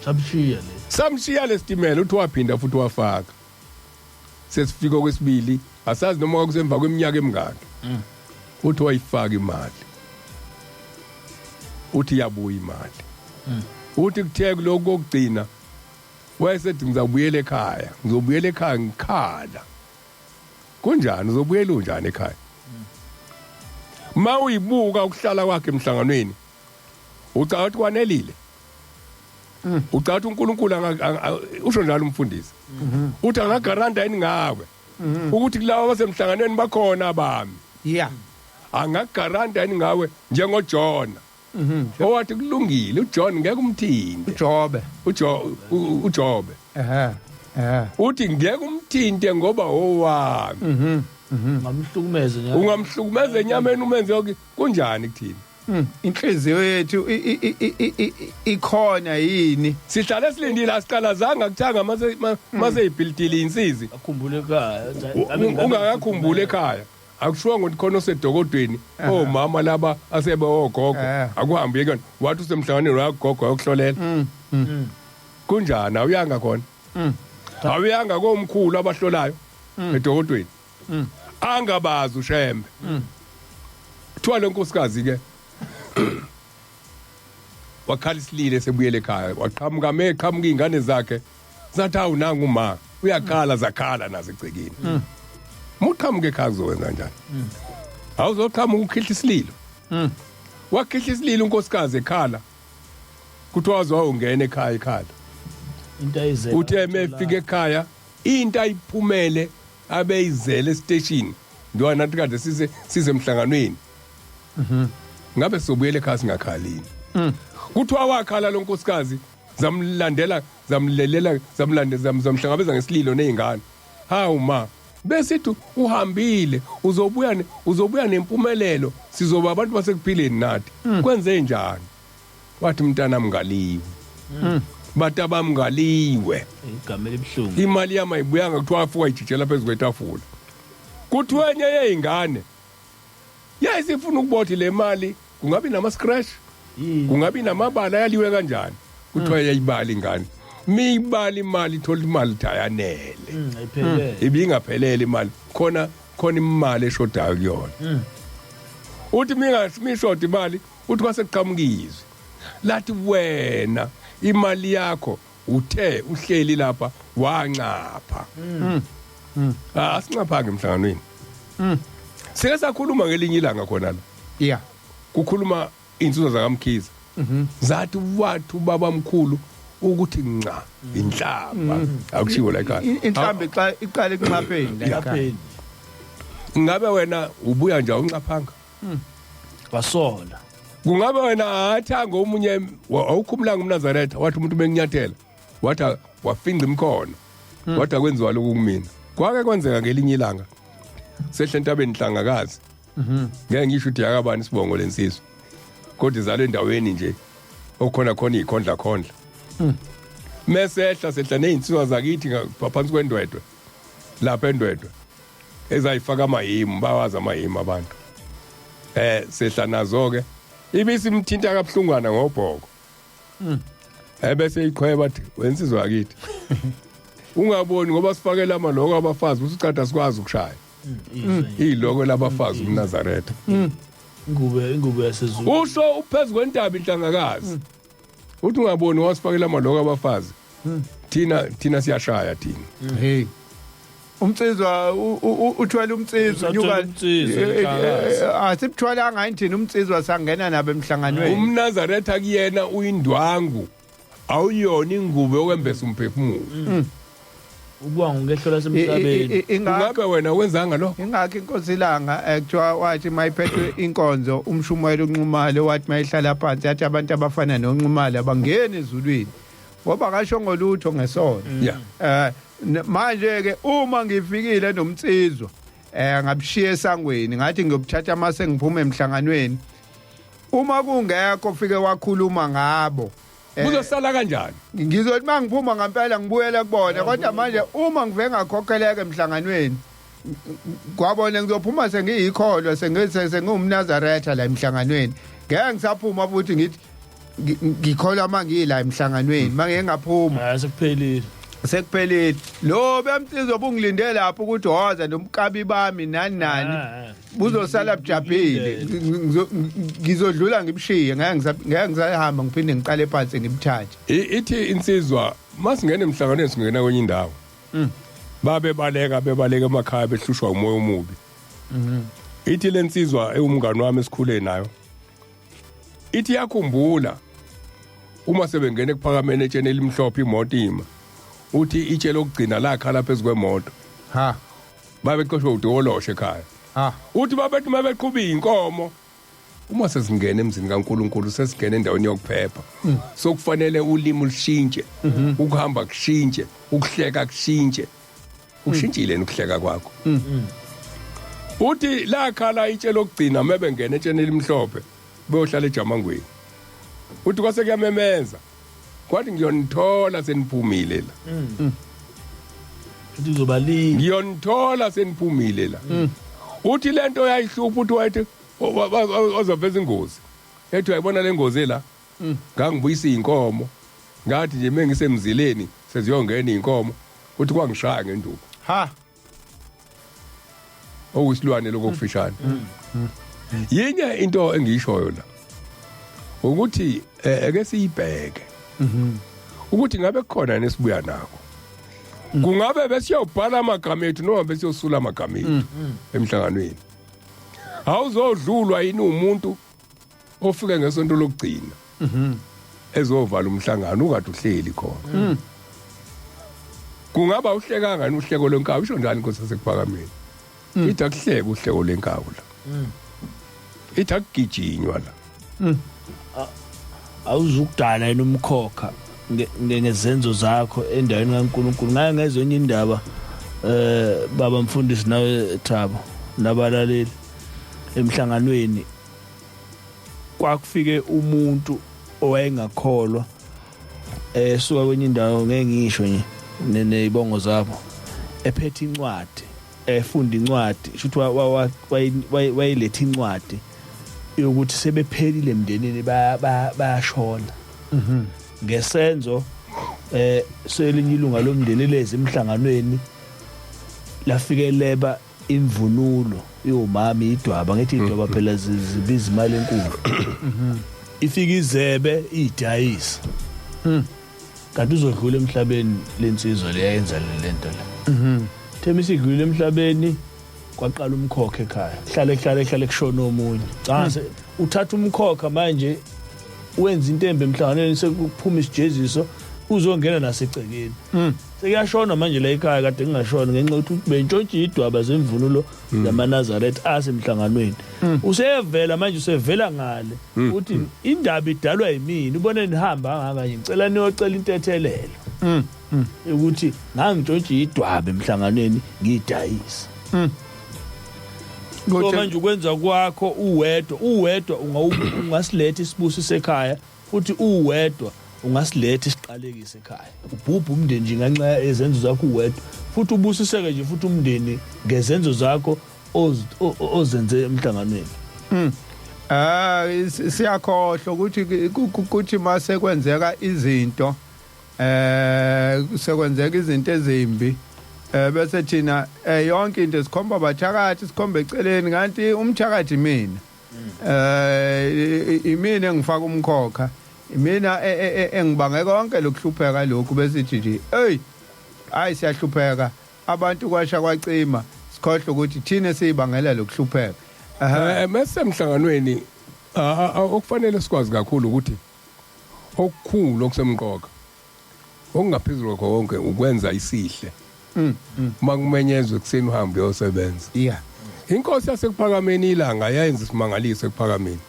Samshiya le. Samshiya lesitimela, uthi waphinda futhi wafaka. Sesifika kwesibili, asazi noma kwakusemva kweminyaka emingaki. Uthi wayifaka imali, uthi yabuya imali. Uthi kuthe kulokhu kokugcina wayesethi ngizabuyela ekhaya, ngizobuyela ekhaya ngikhala. Kunjani uzobuyela unjani ekhaya? Ma uyibuka ukuhlala kwakhe emhlanganweni, ucabanga ukuthi kwanelile? Ucabanga ukuthi uNkulunkulu usho njalo umfundisi, uthi angagaranta yini ngawe ukuthi kulabo abasemhlanganweni bakhona abami? Angagaranta yini ngawe njengoJona owathi kulungile, uJohn ngeke umthinte? Ujobe. uJobe. Ehe eh Uthi ngeke umthinte ngoba owami. Ngamhlukumeze nje. Ungamhlukumeza enyameni, umenze yonke, kunjani kuthini? Inhliziyo yethu ikhona yini? Sihlale silindile, asiqalazanga kuthanga mase mase ibhilidile insizi. Akhumbule ekhaya. Ungakakhumbuli ekhaya, akushiwo ngokuthi khona osedokodweni, omama laba asebe ogogo. Akuhambe kuyona, wathi usemhlanganweni wagogo wayokuhlolela. Kunjani awuyanga khona? Awuyanga komkhulu abahlolayo edokodweni? Angabazi uShembe. Kuthiwa le nkosikazi ke wakhala isilile sebuyele ekhaya, waqhamuka meqhamuka iy'ngane zakhe, zathi awu nangu ma uyakhala, zakhala nazo egcekeni. Muqhamuka ekhaya kuzowenza kanjani? Awuzoqhamuka ukhihla isililo. Wakhihla isililo unkosikazi ekhala, kuthiwa waze wawungena ekhaya ekhala. Into ayizela. Uthe mefika ekhaya, into ayiphumele abeyizele estation, njengoba nathi kade size emhlanganweni, ngabe sizobuyela ekhaya singakhalini. Kuthiwa wakhala lo nkosikazi, zamlandela, zamlelela, zamlandela, zamhlangabeza ngesililo nezingane. Hawu ma, besithi uhambile, uzobuya uzobuya nempumelelo, sizoba abantu basekuphileni nathi, kwenze njani? Wathi mntana mngaliwe, bathi abamngaliwe. Igama elibuhlungu. Imali yami ayibuyanga. Kuthiwa afuka ijijela phezu kwetafula. Kuthiwa enye yey'ngane yayisifuna ukubothi le mali kungabi nama-scratch, Yini? kungabi namabala, yaliwe kanjani. Kuthiwa yayibala ingane, miyibala imali, ithola imali ukuthi ayanele. Ayiphelele. Ibingaphelele imali, khona khona imali eshodayo kuyona. Uthi mingashoda imali, uthi kwase kuqhamuka izwi lathi wena imali yakho uthe uhleli lapha wancapha. Ah, asincaphanga emhlanganweni. Sike sakhuluma ngelinye ilanga khona la. Kukhuluma insizwa zakaMkhize, zathi wathi ubaba mkhulu ukuthi nca inhlamba akushiwo la ekhaya. Inhlambi xa iqala ekunxapheni la ekhaya. Lapheni. Ngabe wena ubuya nje awuncaphanga? Wasola. Kungabe wena athanga omunye awukhumulanga umNazaretha, wathi umuntu benginyathela, wathi wafinqa imkhono, wathi akwenziwa lokhu kumina. Kwake kwenzeka ngelinye ilanga sehla entabeni Hlangakazi, ngeke ngisho ukuthi yakabani isibongo lensizwa, kodwa izalwe endaweni nje okukhona khona ikhondla khondla. Mesehla sehla nezinsizwa zakithi ngaphansi kwendwedwe lapha endwedwe ezayifaka amahimu, bawazi amahimu abantu. Sehla nazo ke, ibisimthinta kabuhlungwana ngobhoko, ebese iqhweba athi wensizwa yakithi ungaboni ngoba sifakela amaloko abafazi, usucada sikwazi ukushaya iloko labafazi umNazaretha. Ingubo yasezulu. Usho uphezu kwentaba inhlangakazi, uthi ungaboni wasifakela amaloko abafazi, thina siyashaya thina. Hey, umnsizwa uthwele umnsizwa. Usathwele unyuka umnsizwa, inhlangakazi. Asibutshwalanga yini thina umnsizwa, sangena nabo emhlanganweni? UmNazaretha kuyena uyindwangu, awuyona ingubo yokwembesa umphefumulo. Ukuba ngekehlola semhlabeni. Ingakho Ungabe wena wenzanga lokho? Ingakho inkosi ilanga kuthiwa wathi mayiphethwe inkonzo umshumayelo uNxumalo, wathi mayihlala phansi yathi abantu abafana noNxumalo abangeni ezulwini ngoba akasho ngolutho ngesono. Manje ke uma ngifikile nomnsizwa ngabushiya esangweni, ngathi ngiyobuthatha mase ngiphuma emhlanganweni, uma kungekho fike wakhuluma ngabo Kuzosala kanjani? Ngizothi mangiphuma ngempela ngibuyele kubona, kodwa manje uma ngive ngakhokheleka emhlanganweni kwabona, ngizophuma sengiyikholwa, sengiwumNazaretha la emhlanganweni, ngeke ngisaphuma futhi ngithi Ngikholwa mangila emhlanganweni, mangeke ngaphuma. Hayi, sekuphelile. Sekuphelile. Lo bemsizwa bungilinde lapho ukuthi woza nomkabi bami nani nani. Buzosala bujabhile. Ngizodlula ngibushiye, ngeke ngisahamba ngiphinde ngiqale phansi ngibuthathe. Ithi insizwa masingena emhlanganweni singena kwenye indawo. Babe baleka bebaleka emakhaya behlushwa umoya omubi. Ithi lensizwa ewumngani wami esikhule nayo, ithi yakhumbula uma sebengena ekuphakameni etsheni elimhlophe imoto ima, uthi itshe lokugcina lakhala phezu kwemoto. Ha. Babexoshwe uDoloshe ekhaya. Ha. Uthi babethi mabeqhuba inkomo, uma sesingena emzini kaNkuluNkulu sesingena endaweni yokuphepha, sokufanele ulimi lushintshe, ukuhamba kushintshe, ukuhleka kushintshe. Ushintshile ukuhleka kwakho. Uthi lakhala itshe lokugcina mebengena etsheni elimhlophe beyohlala ejamangweni. Uthi kwase kuyamemeza, kwathi ngiyonithola seniphumile la. Futhi kuzoba libi. Ngiyonithola seniphumile la. Uthi lento yayihlupha, uthi wayethi ozoveza ingozi, ethi uyayibona le ngozi la, ngangibuyisa inkomo, ngathi nje mengisemzileni seziyongena inkomo, uthi kwangishaya ngenduku. Ha. Okuyisilwane lokho kufishane. Yinye into engiyishoyo la ukuthi ake siyibheke ukuthi ngabe kukhona nesibuya nako, kungabe besiyobhala amagama ethu noma besiyosula amagama ethu emhlanganweni. Awuzodlulwa yini umuntu ofike ngesonto lokugcina ezovala umhlangano ukade uhleli khona? Kungaba uhlekanga yini uhleko lwenkawu? Isho njani inkosi yasekuphakameni? Ithi akuhleke uhleko lwenkawu la, ithi akugijinywa la. Awuzukudala yena umkhokha ngezenzo zakho endaweni kaNkuluNkulu. Ngaye ngezwe indaba, baba mfundisi nawe Thabo nabalaleli, emhlanganweni kwakufike umuntu owayengakholwa esuka kwenye indawo, ngeke ngisho nje nezibongo zabo, ephethe incwadi, efunda incwadi, shuthi wayiletha incwadi yokuthi sebephelile emndenini, bayashona ngesenzo selinye ilunga lomndeni lezi emhlanganweni lafike leba imvunulo yomama, idwaba. Ngithi idwaba phela zibiza imali enkulu. Ifika izebe idayisa, kanti uzodlula emhlabeni lensizwa leyenza lento le. Thema isidlulile emhlabeni, kwaqala umkhokha ekhaya, hlale hlale hlale kushona omunye. Cha, uthatha umkhokha manje wenza into embi emhlanganweni, sekuphuma isijeziso, uzongena nasegcekeni. Sekuyashona manje la ekhaya, kade ngingashona ngenxa yokuthi bentshontshe idwaba zemvunulo yamaNazaretha asemhlanganweni. Usevela manje, usevela ngale, uthi indaba idalwa yimina, ubone nihamba kangaka nje, ngicela niyocela intethelelo ukuthi ngangintshontshe idwaba emhlanganweni ngidayisa. So manje ukwenza kwakho uwedwa, uwedwa ungasiletha isibusiso ekhaya, futhi uwedwa ungasiletha isiqalekiso ekhaya. Ubhubhe umndeni nje ngenxa yezenzo zakho uwedwa, futhi ubusiseke nje futhi umndeni ngezenzo zakho ozenze emhlanganweni. Siyakhohlwa ukuthi kuthi mase kwenzeka izinto, sekwenzeka izinto ezimbi, bese thina yonke into sikhomba abathakathi, sikhomba eceleni, kanti umthakathi mina, imina engifaka umkhokha, imina engibange konke lokuhlupheka lokhu. Bese sithi nje, hey, hayi, siyahlupheka, abantu kwasha kwacima, sikhohlwe ukuthi thina siyibangela lokuhlupheka. Aha. Mase emhlanganweni okufanele sikwazi kakhulu ukuthi okukhulu okusemqoka okungaphezulu kwakho konke ukwenza isihle. Uma kumenyezwe ekuseni uhambe uyosebenza. Inkosi yasekuphakameni ilanga yayenza isimangaliso ekuphakameni,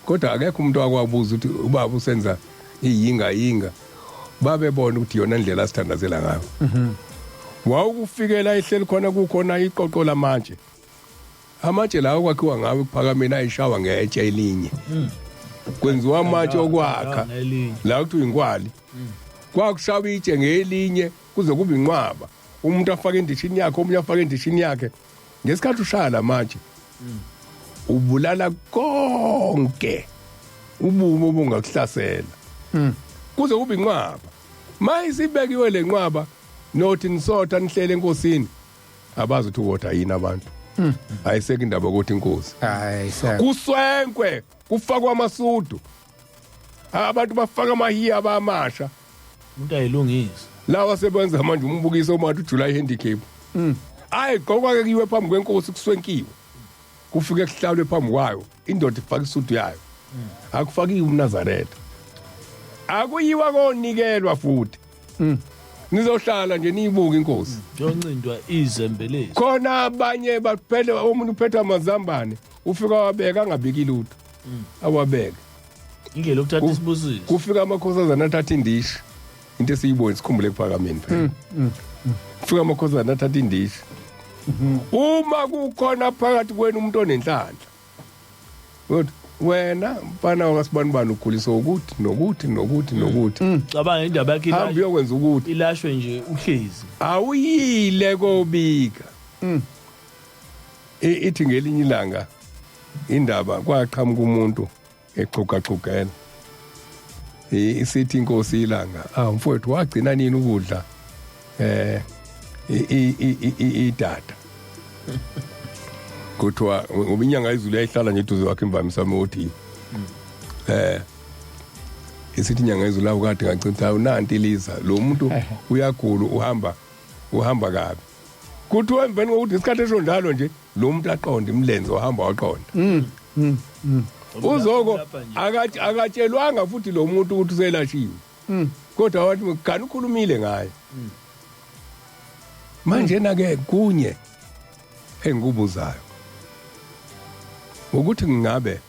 kodwa akekho umuntu wakwabuza ukuthi ubaba usenza iyinga yinga. Babebona ukuthi iyona ndlela asithandazela ngayo. Wawukufikela ehleli khona, kukhona iqoqo lamatshe, amatshe lawo kwakhiwa ngawo ekuphakameni ayishawa ngetshe elinye, kwenziwa amatshe okwakha. Ngelinye. La kuthiwa inkwali, kwakushawa itshe ngelinye kuze kube inqwaba, umuntu afake indishini yakhe, omunye afake indishini yakhe. Ngesikhathi ushaya lamatshe ubulala konke. Ubume obungakuhlasela kuze kube inqwaba. Mayisibekiwe lenqwaba, nothi nisotha nihlele enkosini, abazi ukuthi ukodwa yini abantu. Ayisekho indaba ukuthi inkosi Hayi sir. Kuswenkwe, kufakwa amasudu, abantu bafaka amahiya abamasha. Umuntu ayilungise. Lawa sebenza manje umbukiso omathi uJuly handicap. Ayi, gqokwa ke, kuyiwe phambi kwenkosi, kuswenkiwe, kufike kuhlalwe phambi kwayo, indoda ifaka isudu yayo. Akufakiwe umNazaretha, akuyiwa konikelwa futhi. Nizohlala nje niyibuke inkosi. Yoncindwa izembe lezi. Khona abanye baphele, omunye uphethe amazambane, ufika wabeka angabiki lutho, awabeke. Indlela yokuthatha isibusiso. Kufika amakhosazana athatha indishi, into esiyibone sikhumbule ekuphakameni phela. Kufika amakhosazana athatha indishi. Uma kukhona phakathi kwenu umuntu onenhlanhla, uthi wena mfana wakasibanibani uguliswa ukuthi nokuthi nokuthi nokuthi, Cabanga indaba yakhe hamba uyokwenza ukuthi ilashwe nje uhlezi. Awuyile kobika. Ithi ngelinye ilanga indaba kwaqhamuka umuntu exhugaxhugela. Isithi inkosi ilanga, "Ah mfowethu, wagcina nini ukudla idada?" Kuthiwa ngoba inyanga izulu yayihlala nje eduze kwakhe imvamisa uthi isithi inyanga izulu awu kade ngacitha unanti liza lo muntu uyagula, uhamba kabi. Kuthiwa emveni kokuthi isikhathi esho njalo nje lo muntu aqonde imlenze, wahamba waqonda uzoko. Lapha nje. Akatshelwanga futhi lo muntu ukuthi uselashiwe, kodwa wathi gani ukhulumile ngaye. Manje na ke kunye engikubuzayo ukuthi ngingabe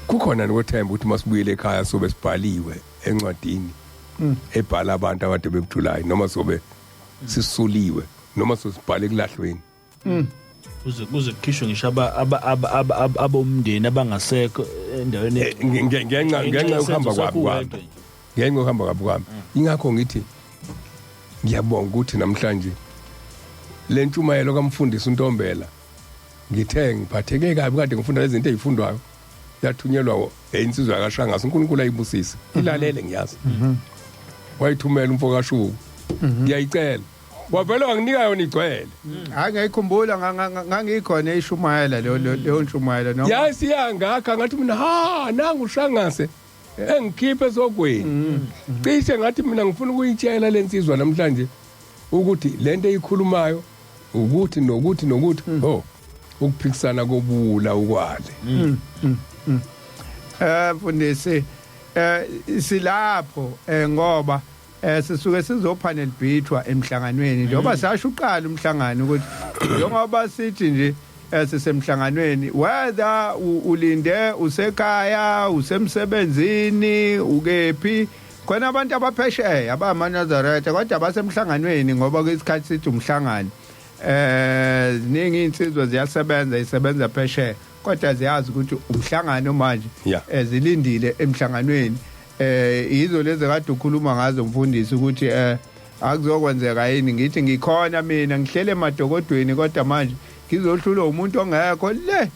kukhona nokuthemba ukuthi masibuyele ekhaya sobe sibhaliwe encwadini ebhala abantu abade bebujulayo, noma sobe sisuliwe, noma sosibhale kulahlweni? Kuze kukhishwe ngisho abomndeni abangasekho endaweni. Ngenxa yokuhamba kwami, ngenxa yokuhamba kabi kwami. Ingakho ngithi ngiyabonga ukuthi namhlanje le ntshumayelo kamfundisi uNtombela, ngithe ngiphatheke kabi kade ngifunda lezi zinto ezifundwayo, yathunyelwa insizwa yakashangase, uNkulunkulu ayibusise, ilalele, ngiyazi wayithumela umfo kaShuku, ngiyayicela, wavele wanginika yona igcwele. Hayi, ngiyayikhumbula, ngangikhona ishumayela leyo ntshumayelo noma Yasiyangakha, ngathi mina, ha, nangu uShangase engikhiphe esogweni. Cishe ngathi mina ngifuna ukuyitshela lensizwa namhlanje ukuthi lento eyikhulumayo ukuthi nokuthi nokuthi, oh, ukuphikisana kobula ukwale. Mfundisi, silapho ngoba sisuke sizopanel beatwa emhlanganweni, njengoba sasho uqala umhlangano ukuthi njengoba sithi nje sisemhlanganweni, whether ulinde usekhaya, usemsebenzini, ukephi, khona abantu abaphesheya abamaNazaretha kodwa basemhlanganweni, ngoba kwesikhathi sithi umhlangano. Ziningi insizwa ziyasebenza, isebenza phesheya, kodwa ziyazi ukuthi umhlangano manje. Zilindile emhlanganweni. Yizo lezi kade ukhuluma ngazo mfundisi, ukuthi akuzokwenzeka yini ngithi ngikhona mina ngihlele emadokodweni, kodwa manje ngizohlulwa umuntu ongekho le.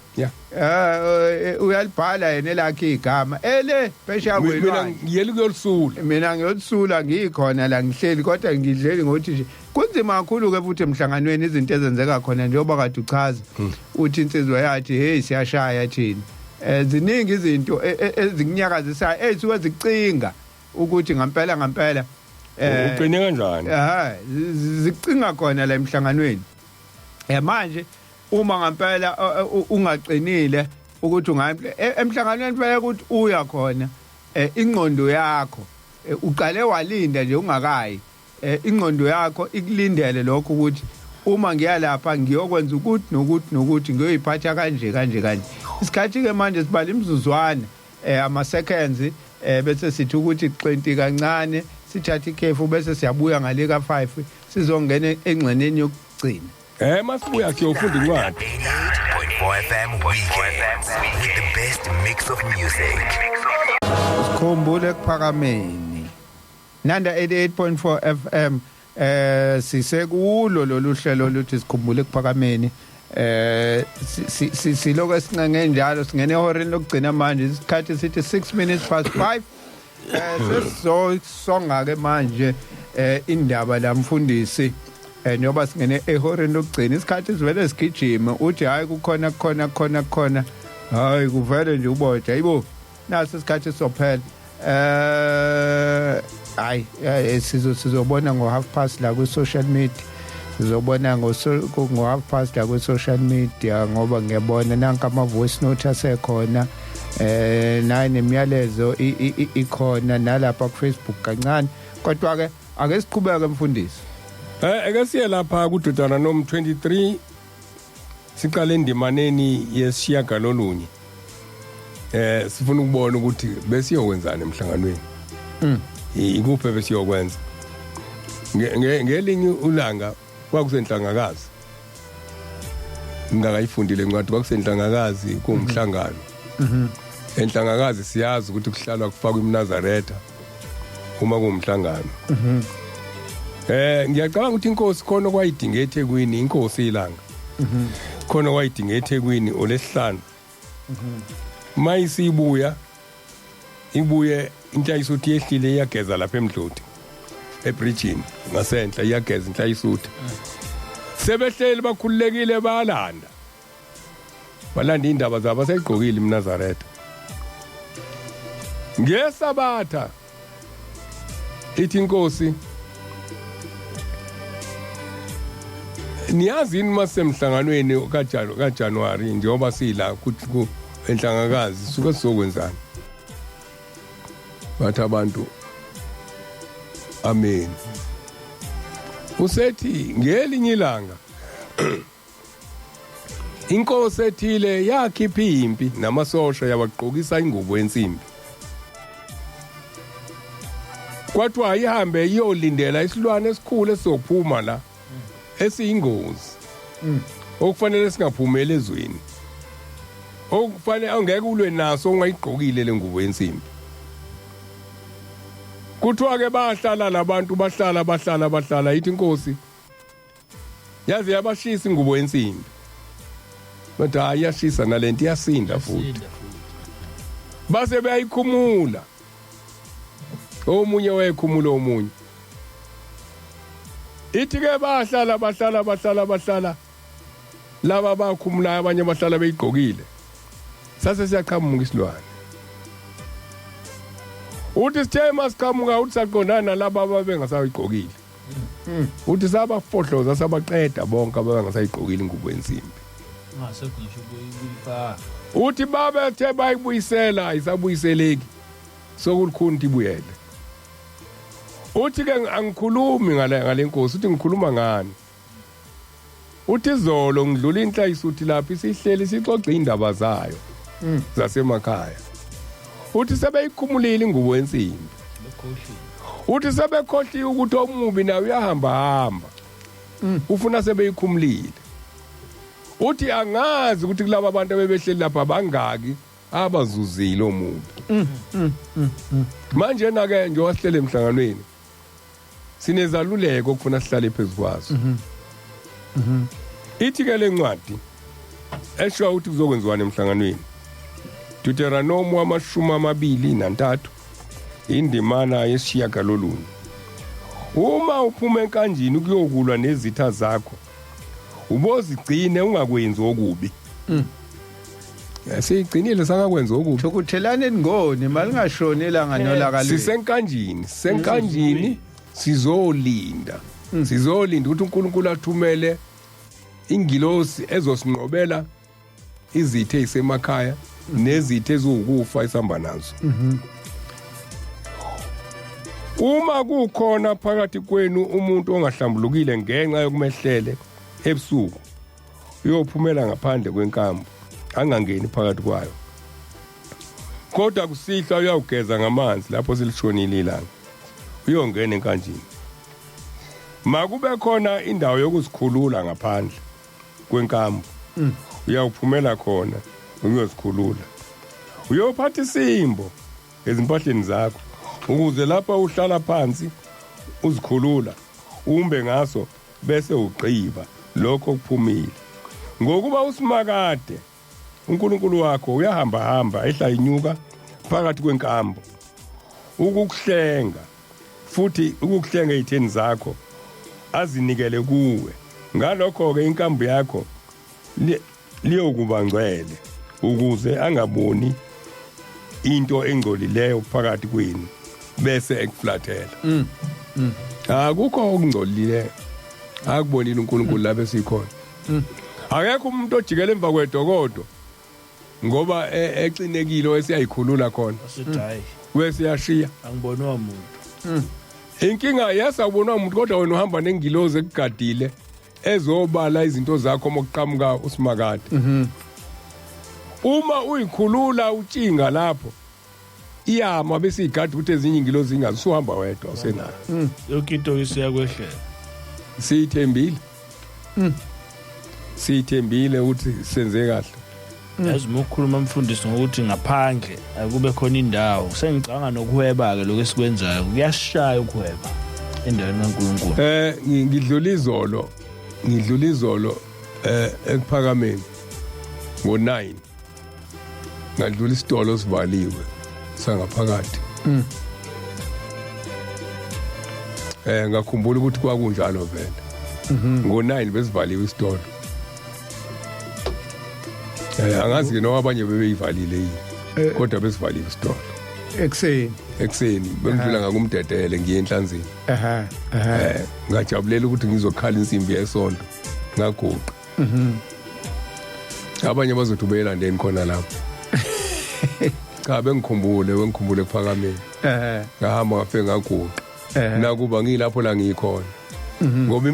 Uyalibhala yena elakhe igama ele phesheya Mina kwelwandle. Ngiyela ukuyolisula. Mina ngiyolisula ngikhona la ngihleli, kodwa ngidleli ngokuthi nje kunzima kakhulu ke futhi emhlanganweni izinto ezenzeka khona, njengoba kade uchaza uthi insizwa yathi, "Hey, siyashaya thina." Ziningi izinto ezikunyakazisayo ezisuke zicinga ukuthi ngempela ngempela Uqine kanjani? Eh, zicinga khona la emhlanganweni. Manje uma ngempela ungaqinile ukuthi ungaya emhlanganweni, fanele ukuthi uya khona, ingqondo yakho uqale walinda nje ungakayi, ingqondo yakho ikulindele lokho ukuthi uma ngiya lapha ngiyokwenza ukuthi nokuthi nokuthi, ngiyoyiphatha kanje kanje kanje. Isikhathi ke manje sibala imizuzwana, ama seconds, bese sithi ukuthi xinti kancane, sithathe ikhefu, bese siyabuya ngale ka 5 sizongena engxeneni yokugcina. Masibuya siyofunda incwadi. 88.4 FM weekends with the best mix of music. Sikhumbule ekuphakameni, Nanda 88.4 FM. Sisekulo lolu hlelo luthi sikhumbule ekuphakameni. Siloko esincenge njalo, singene ehoreni lokugcina manje, isikhathi sithi 6 minutes past 5. Sesizosonga ke manje indaba la mfundisi, njengoba singene ehoreni lokugcina, isikhathi sivele sigijime. Uthi hayi, kukhona kukhona kukhona kukhona, hayi, kuvele nje uboja, hayibo, nasi isikhathi sophela. Hayi, sizobona ngo half past la ku social media, sizobona ngo half past la ku social media, ngoba ngiyabona nanka ama voice note asekhona, nayi nemiyalezo ikhona nalapha ku Facebook kancane, kodwa ke ake siqhubeke, mfundisi. Ake siye lapha kuDeuteronomy 23, siqale endimaneni yesishiyagalolunye. Sifuna ukubona ukuthi besiyokwenzani emhlanganweni. Ikuphi besiyokwenza? Ngelinye ulanga kwakusenhlangakazi. Ngingakayifundile incwadi, kwakusenhlangakazi, kuwumhlangano. Enhlangakazi siyazi ukuthi kuhlalwa kufakwa imNazaretha uma kuwumhlangano. Ngiyacabanga ukuthi inkosi khona kwayidinga eThekwini, inkosi ilanga. Khona kwayidinga eThekwini olesihlanu. Mayisibuya ibuye inhlayisuthi yehlile, iyageza lapha eMdloti. Ebridgini ngasenhla iyageza inhlayisuthi. Sebehleli bakhululekile, bayalanda. Balanda indaba zabo asegqokile imNazaretha. Ngesabatha ithi inkosi, niyazi yini masemhlanganweni kaJanuary, njengoba sila kuthi ku enhlangakazi suke sizokwenzani? Bathi abantu, amen. Usethi ngelinye ilanga inkosi ethile yakhipha impi namasosha, yawagqokisa ingubo yensimbi, kwathiwa ayihambe iyolindela isilwane esikhulu esizophuma la, esiyingozi, okufanele singaphumeli ezweni, okufanele angeke ulwe naso ungayigqokile le ngubo yensimbi. Kuthiwa ke bahlala labantu, bahlala, bahlala, bahlala. Ithi inkosi yaze yabashisa ingubo yensimbi, bathi hayi, iyashisa nalento, iyasinda futhi. Base beyayikhumula, omunye wayekhumula omunye. Ithi ke bahlala, bahlala, bahlala, bahlala, laba bakhumulayo, abanye bahlala beyigqokile. Sase siyaqhamuka isilwane. Uthi sithe masiqhamuka, uthi saqondana nalaba ababengasayigqokile. Uthi sabafohloza, sabaqeda bonke ababengasayigqokile ingubo yensimbi. Ungasekho ngisho ukuyifaka. Uthi babethe bayibuyisela, ayisabuyiseleki, sokulukhuni ukuthi ibuyele. Uthi ke angikhulumi ngale nkosi, uthi ngikhuluma ngani? Uthi izolo ngidlula inhlayisuthi lapho isihleli sixoxa indaba zayo zasemakhaya. Uthi sebeyikhumulile ingubo yensimbi. Uthi sebekhohliwe ukuthi omubi nawe uyahamba hamba, ufuna sebeyikhumulile. Uthi angazi ukuthi kulaba abantu abebehleli lapha bangaki abazuzile omubi. Manje na ke njengoba sihlele emhlanganweni, sinezaluleko okufuna sihlale phezu kwazo. Ithi ke lencwadi esho ukuthi kuzokwenziwana emhlanganweni, Deuteronomy 23, indimana yesishiyagalolunye: uma uphuma enkanjini ukuyokulwa nezitha zakho, ubozigcine ungakwenzi okubi. Siyigcinile sangakwenza okubi. Thukuthelani ngoni, malingashoni ilanga nolaka lwenu. Sisenkanjini, sisenkanjini, sizolinda, sizolinda ukuthi uNkulunkulu athumele ingilosi ezosinqobela izitha ezisemakhaya nezitha eziwukufa esihamba nazo. Uma kukhona phakathi kwenu umuntu ongahlambulukile ngenxa yokumehlele ebusuku, uyophumela ngaphandle kwenkambu, angangeni phakathi kwayo. Kodwa kusihlwa uyawugeza ngamanzi lapho selishonile ilanga, uyongena enkanjini. Makube khona indawo yokuzikhulula ngaphandle kwenkambu, uyawuphumela khona uyozikhulula. Uyophatha isimbo ezimpahleni zakho, ukuze lapho uhlala phansi uzikhulula, umbe ngaso bese ugqiba lokho kuphumile. Ngokuba uSimakade uNkulunkulu wakho uyahamba hamba ehla inyuka phakathi kwenkambo ukukuhlenga futhi ukukuhlenga ezitheni zakho azinikele kuwe. Ngalokho ke inkambo yakho liyokuba ngcwele ukuze angaboni into engcolileyo phakathi kwenu bese ekuflathela. Akukho okungcolileyo akubonile uNkulunkulu lapho esikhona. Akekho umuntu ojikela emva kwedokodo ngoba exinekile esiyayikhulula khona. Sithi hayi, wesiyashiya. Angibonwa muntu. Inkinga yes, awubonwa umuntu, kodwa wena uhamba nengilozi ekugadile ezobala izinto zakho uma kuqhamuka uSimakade. Uma uyikhulula utshinga lapho iyama bese igada ukuthi ezinye ingilozi ingazi, usuhamba wedwa usenayo. Yonke into isiyakwehlela. Siyithembile, siyithembile ukuthi senze kahle. Yazi, uma ukhuluma mfundisi ngokuthi ngaphandle akube khona indawo, sengicabanga nokuhweba-ke. Lokhu esikwenzayo kuyashaya ukuhweba endaweni kaNkulunkulu. Ngidlula izolo ekuphakameni ngo9, ngadlula isitolo sivaliwe sangaphakathi. Ngakhumbula ukuthi kwakunjalo vele, ngo9 besivaliwe isitolo. Angazi ke noma abanye bebeyivalile yini, kodwa besivaliwe isitolo. Ekuseni? Ekuseni bengidlula ngakumdedele ngiye enhlanzini. Aha aha Ngajabulela ukuthi ngizokhala insimbi yesonto, ngaguqa. Abanye bazothi ubelandeni khona lapho. Cha, bengikhumbule ekuphakameni. Ngahamba ngafike ngaguqa. Nakuba ngilapho la ngikhona, ngoba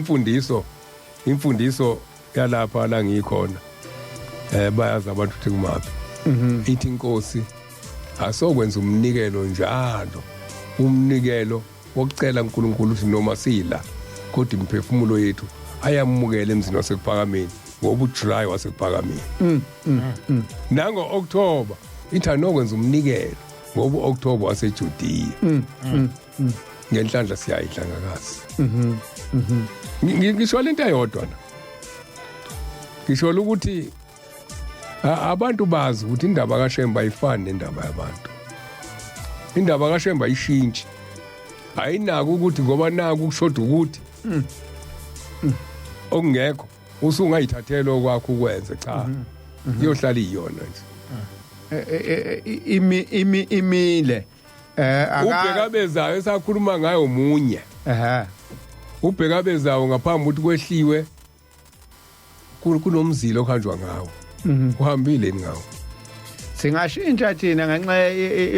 imfundiso yalapha la ngikhona, bayazi abantu ukuthi kumaphi. Ithi inkosi asokwenza umnikelo njalo, umnikelo wokucela uNkulunkulu ukuthi noma sila kodwa imiphefumulo yethu ayamukele emzini wasekuphakameni, ngoba uJuly wasekuphakameni. Nango October ithi anokwenza umnikelo, ngoba uOctober waseJudea. Ngenhlanhla siyayidla ngakazi. Ngisho lento eyodwa la, ngisho ukuthi abantu bazi ukuthi indaba kaShembe ayifani nendaba yabantu. Indaba kaShembe ayishintshi, ayinako ukuthi ngoba naku kushoda ukuthi okungekho usungayithathela okwakho ukwenze. Cha, iyohlala iyona nje. Imi imi imile aka Ubhekabezayo esakhuluma ngayo munye. Ubhekabezayo ngaphambi ukuthi kwehliwe kunomzila okuhanjwa ngawo. Uhambile ngawo? Singashintsha thina ngenxa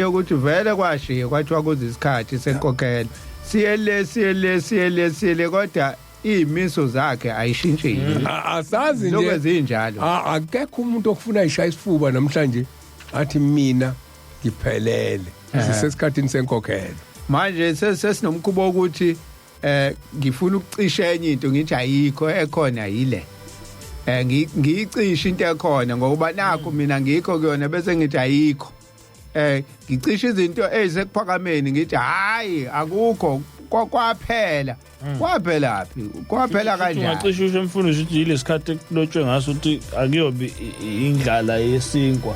yokuthi vele kwashiya kwathiwa kuze isikhathi senkokhelo, siye le, siye le, siye le, siye le, kodwa iy'miso zakhe ayishintshile. Asazi Lokho nje. zinjalo. Akekho umuntu okufuna ishaya isifuba namhlanje athi mina ngiphelele. Sisesikhathini senkokhelo. Manje sesinomkhuba wokuthi ngifuna ukucisha enye into, ngithi ayikho, ekhona yile. Ngiyicisha into ekhona ngokuba nakho mina ngikho kuyona, bese ngithi ayikho. Ngicisha izinto ezisekuphakameni, ngithi hayi, akukho, kwaphela. Kwaphela phi? Kwaphela kanjani? Ungacishe usho mfundisi ukuthi yilesikhathi ekulotshwe ngaso ukuthi akuyobi indlala yesinkwa,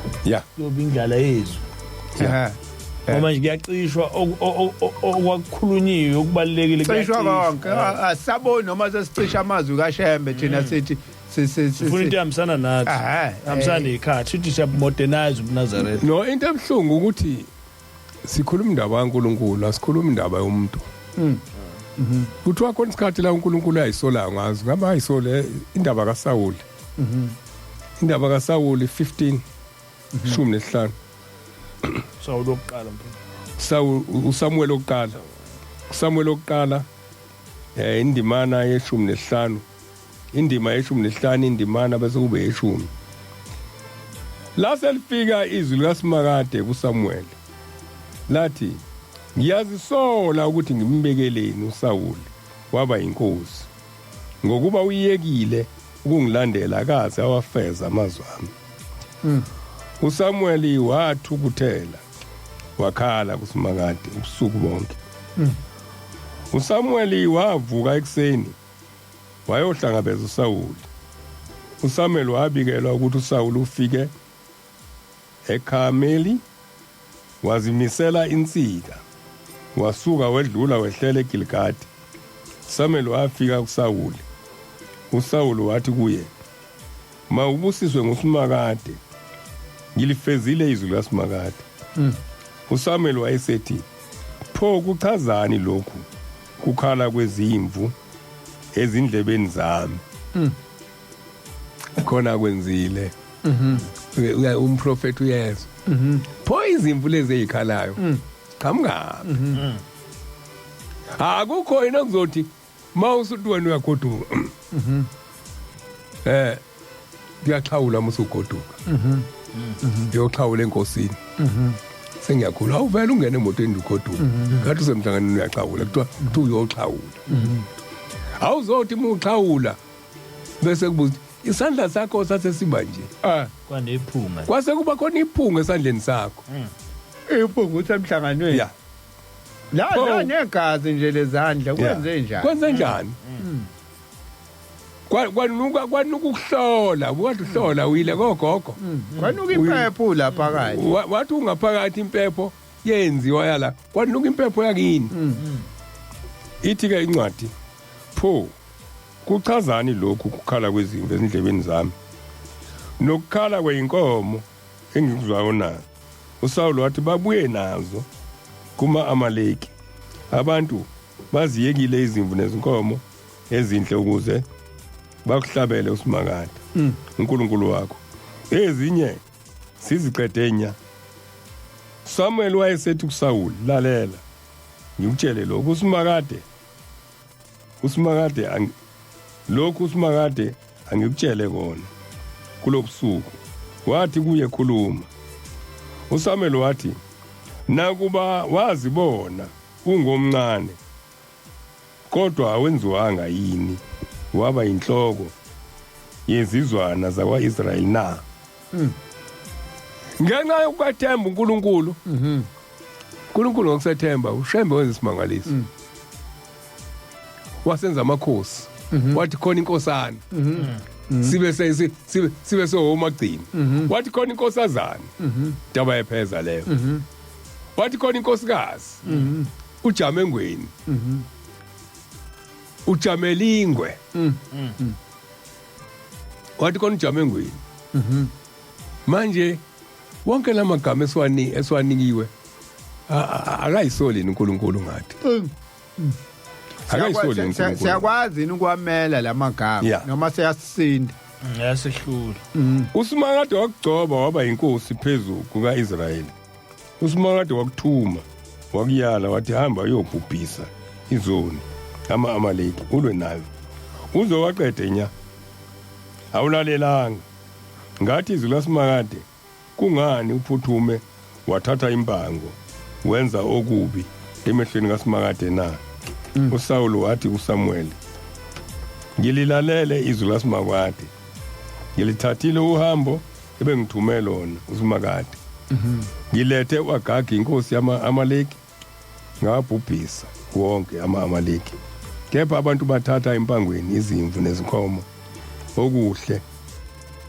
kuyoba indlala yezwi. Ngoba nje kuyacishwa okwakukhulunyiwe okubalulekile. Cishwa kuyacishwa. Konke. Asaboni noma sesicisha amazwi kaShembe thina sithi Sifuna into ehambisana nathi, hambisana ney'khathi, futhi siyabumodernize ubuNazaretha. No, into ebuhlungu ukuthi sikhuluma indaba kaNkuluNkulu, asikhuluma indaba yomuntu. Kuthiwa khona isikhathi la uNkulunkulu ayisolayo ngazo, ngabe ayisole indaba kaSawuli. Indaba kaSawuli 15 15. Sawuli wokuqala, mfundisi? Saul, uSamuel okuqala. uSamuel okuqala indimana ye-15. Indima ye-15, indimana bese kube yeshumi. La selifika izwi likaSimakade kuSamuel. Lathi, "Ngiyazisola ukuthi ngimbekeleni uSawuli waba inkosi. Ngokuba uyekile ukungilandela, akaze awafeza amazwi ami." uSamuel wathukuthela, wakhala kuSimakade ubusuku bonke. uSamuel wavuka ekuseni wayohlangabeza uSawuli. uSamuel wabikelwa ukuthi uSawulu ufike eKarmeli, wazimisela insika, wasuka wedlula wehlela eGilgadi. Samuel wafika kuSawuli. uSawuli wathi kuye, "Mawubusiswe nguSimakade. Ngilifezile izwi likaSimakade." USamuel wayesethi, "Pho kuchazani lokhu kukhala kwezimvu ezindlebeni zami?" Khona kwenzile. Umprofeti uyezwa. Pho izimvu lezi ezikhalayo. Qhamuka. Akukho yini okuzothi mawusuthi wena uyagoduka. Kuyaxhawula uma usugoduka. Uyoxhawula enkosini. Sengiyakhula awuvele ungene emotweni ugoduka. Ngathi usemhlanganweni uyaxhawula kuthiwa kuthiwa uyoxhawula. Awuzothi uma uxhawula bese kubuza isandla sakho sase siba nje. Kwanephunga. Kwase kuba khona iphunga esandleni sakho. Iphunga usemhlanganweni. Yeah. La Pho- la negazi nje lezandla kwenze njani? Kwenze njani? Kwanuka kwanuka ukuhlola, wathi uhlola uyile kogogo. Kwanuka impepho lapha kanje. Wathi ungaphakathi impepho yenziwa yala, kwanuka impepho yakini. Ithi ke incwadi, pho kuchazani lokhu kukhala kwezimvu ezindlebeni zami? Nokukhala kweinkomo engikuzwayo na? uSawulu wathi babuye nazo kuma Amaleki. Abantu baziyekile izimvu nezinkomo ezinhle ukuze bakuhlabele uSimakade uNkulunkulu wakho. Ezinye siziqede nya. Samuel wayesethi kuSawuli, lalela ngikutshele lokhu uSimakade uSimakade lokhu uSimakade angikutshele kona kulobusuku. Wathi kuye, khuluma. uSamuel wathi, nakuba wazibona ungomncane, kodwa awenziwanga yini waba inhloko yezizwana zakwa-Israyeli na? Ngenxa yokuthemba uNkulunkulu. uNkulunkulu ngokusethemba uShembe wenza isimangaliso. Wasenza amakhosi. Wathi khona inkosana. Sibe sibe sibe sowomagcini. Wathi khona inkosazana. Daba yepheza leyo. Wathi khona inkosikazi. Ujame engweni. Ujamela ingwe. Wathi khona ujame engweni. Manje wonke lamagama esiwanikiwe akayisoli uNkulunkulu ngathi. Akayisoli uNkulunkulu. Siyakwazi yini ukwamela lamagama Yeah. noma siyasisinda? Yasihlula. uSimakade wakugcoba waba inkosi phezu kukaIsrayeli. uSimakade wakuthuma wakuyala wathi hamba uyobhubhisa izoni ama-Amaleki ulwe nayo uze waqede nya. Awulalelanga. Ngathi izwi laSimakade, kungani uphuthume wathatha impango wenza okubi emehlweni kaSimakade na? uSawulu wathi kuSamuel, ngililalele izwi laSimakade, ngilithathile uhambo ebengithume lona uSimakade. Ngilethe uAgagi inkosi yama-Amaleki, ngabhubhisa wonke ama-Amaleki. Kepha abantu bathatha empangweni izimvu nezinkomo okuhle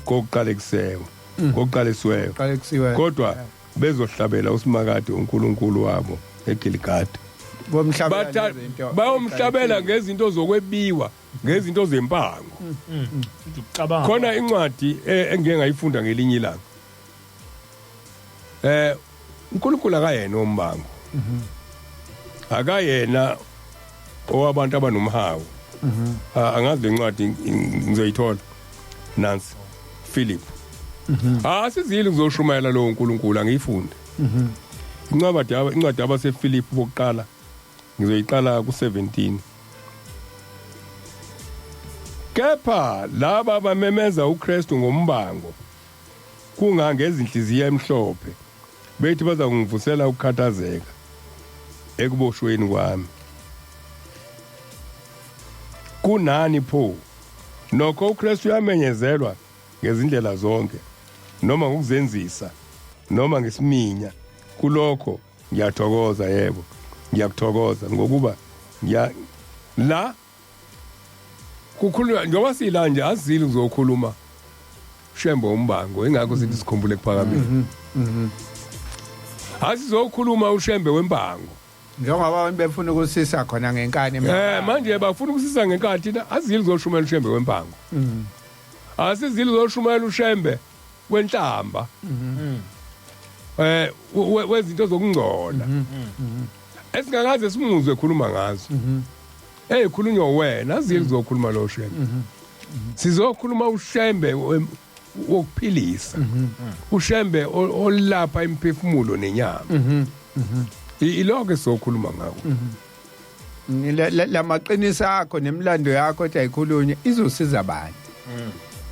kokuqalekisewa, kokuqalisiweyo. Qalekisiwe. Kodwa bezohlabela uSimakade uNkulunkulu wabo eGilgadi. Bomhlabela Batha bayomhlabela ngezinto zokwebiwa, ngezinto zempango. Ucabanga. Khona incwadi engike ngayifunda ngelinye ilanga. uNkulunkulu akayena ombango. Akayena owabantu abanomhawu. Angazi lencwadi ngizoyithola. Nansi Philip. Sizile ngizoshumayela lo uNkulunkulu angiyifunde. Incwadi incwadi abase Philip bokuqala ngizoyiqala ku17. Kepha laba bamemeza uKristu ngombango kungangezinhliziyo emhlophe bethi baza kungivusela ukukhathazeka ekuboshweni kwami. Kunani pho? Nokho uKristu uyamenyezelwa ngezindlela zonke, noma ngokuzenzisa noma ngesiminya. Kulokho ngiyathokoza, yebo ngiyakuthokoza, ngokuba ngiya la kukhulunywa njengoba sila nje azili kuzokhuluma Shembe umbango, ingakho sithi sikhumbule ekuphakameni. Asizokhuluma uShembe wembango. Njengoba abantu befuna ukusisa khona ngenkani. Manje bafuna ukusisa ngenkani, thina asizili kuzoshumela uShembe wempango. Asizili kuzoshumela uShembe wenhlamba. Wezinto zokungcola. Esingakaze simuzwe ekhuluma ngazo. Ekhulunywa wena, asizili kuzokhuluma lo Shembe. Sizokhuluma uShembe wokuphilisa. uShembe olapha imphefumulo nenyama. Ilokho esizokhuluma ngakho. Lamaqiniso akho nemilando yakho ethi ayikhulunywe izosiza abantu.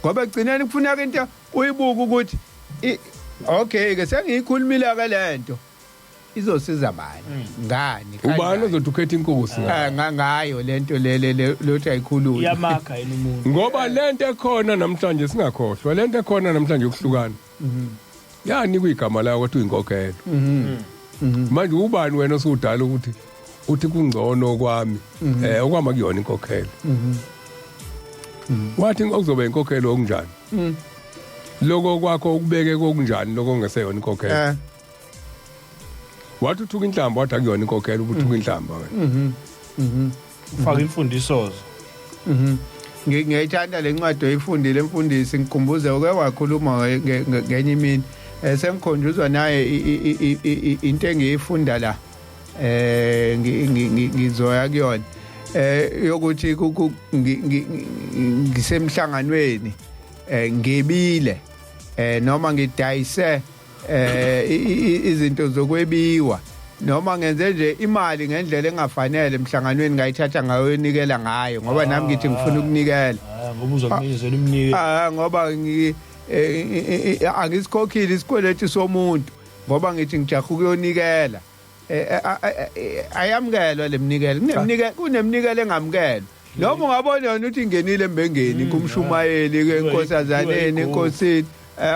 Ngoba egcineni kufuneka into uyibuka ukuthi okay ke sengiyikhulumile ke lento izosiza abantu ngani? Ubani Kanjani? ozothi ukhetha inkosi ngayo? Ngayo lento le lothi ayikhulunywe. Iyamakha yini umuntu? Ngoba lento ekhona namhlanje, singakhohlwa lento ekhona namhlanje yokuhlukana. Yanikwa igama layo ukuthi uyinkokhelo. Manje ubani wena osudala ukuthi uthi kungcono kwami, okwama kuyona inkokhelo? Wathi okuzoba inkokhelo okunjani? Lokho kwakho ukubeke kokunjani lokho ongeseyona inkokhelo? Wathi uthuka inhlamba, wathi akuyona inkokhelo ubuthuka inhlamba wena. Ufaka imfundiso. Ngiyayithanda le ncwadi oyifundile emfundisi, ngikhumbuze uke wakhuluma ngenye imini, sengikhonjuzwa naye into engiyifunda la, ngizoya kuyona, yokuthi ngisemhlanganweni, ngibile, noma ngidayise izinto zokwebiwa, noma ngenze nje imali ngendlela engafanele emhlanganweni, ngayithatha ngayonikela ngayo ngoba nami ngithi ngifuna ukunikela. Ah, ngoba uzokunikeza umnike. Ah, ngoba angisikhokhile isikweletu somuntu ngoba ngithi ngijaha ukuyonikela. Ayamukelwa lemnikelo, kunemnikelo engamukelwa noma ungabona yona ukuthi ingenile embengeni kumshumayeli ke, enkosazaneni, enkosini,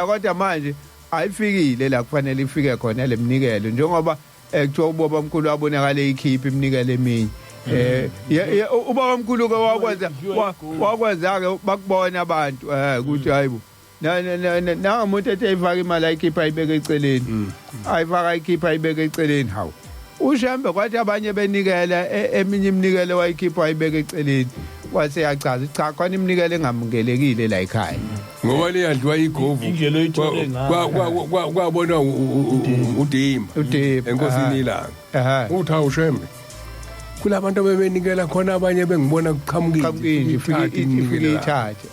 kodwa manje ayifikile la kufanele ifike khona lemnikelo, njengoba kuthiwa ubaba omkhulu wabonakala eyikhipha iminikelo eminye. Ubaba omkhulu ke wakwenza, wakwenza ke bakubona abantu, ukuthi hayibo, na na na na umuntu ethi ayifaka imali, ayikhipha, ayibeke eceleni, ayifaka, ayikhipha, ayibeke eceleni. Hawu, uShembe kwathi abanye benikela, eminye iminikelo wayikhipha, wayibeka eceleni, wase yachaza, cha, khona iminikelo engamukelekile la ekhaya. Ngoba liyadliwa igovu. Indlela oyithole ngayo. Kwabona uDimba uDimba, enkosini ilanga. Uthi awushembe kulabantu abebenikela khona, abanye bengibona kuqhamuka qhamukile ifike ifike ithathe,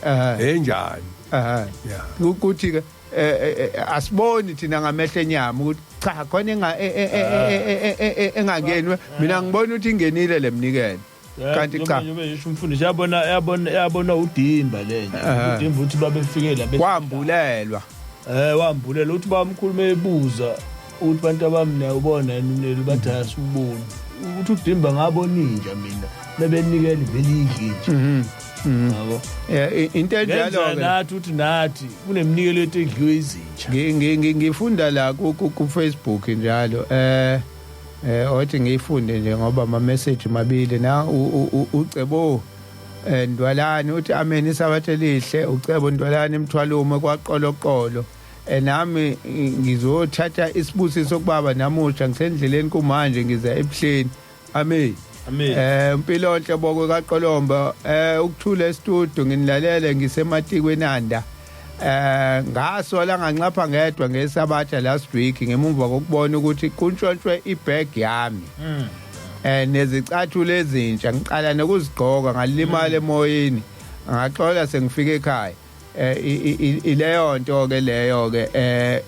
enjani? Yeah. Ukuthi ke asiboni thina ngamehlo enyama ukuthi cha, khona engangenwe. Mina ngibona ukuthi ingenile lemnikelo, kanti cha. Njengoba ngisho umfundisi, yabona uDimba lenja. UDimba uthi babefike la Kwambulelwa. Wambulela uthi bamkhuluma ebuza uthi bantu abami niyawubona yini umlilo, bathi asuboni. Uthi uDimba ngabona inja mina bebenikela ivele idle inja. Yabo. Into enjalo Ngenza ke. Nathi uthi nathi kuneminikelo ethu edliwe izinja. Ngifunda la ku Facebook njalo, othi ngiyifunde nje ngoba ama message mabili na. Ucebo Ndwalani uthi amen, isabatha elihle. Ucebo Ndwalani Mthwalume kwaqoloqolo. Nami ngizothatha isibusiso kubaba namuhla, ngisendleleni kumanje ngiza ebuhleni, amen. Amen. Impilonhle bokwe kaQolomba, ukuthula e-studio, nginilalele ngisematikweni anda. Ngasola nganxapha ngedwa ngesabatha last week ngemuva kokubona ukuthi kuntshontshwe ibag yami. Nezicathulo ezintsha ngiqala nokuzigqoka ngalimala emoyeni. Ngaxola sengifika ekhaya. Ileyo nto ke leyo ke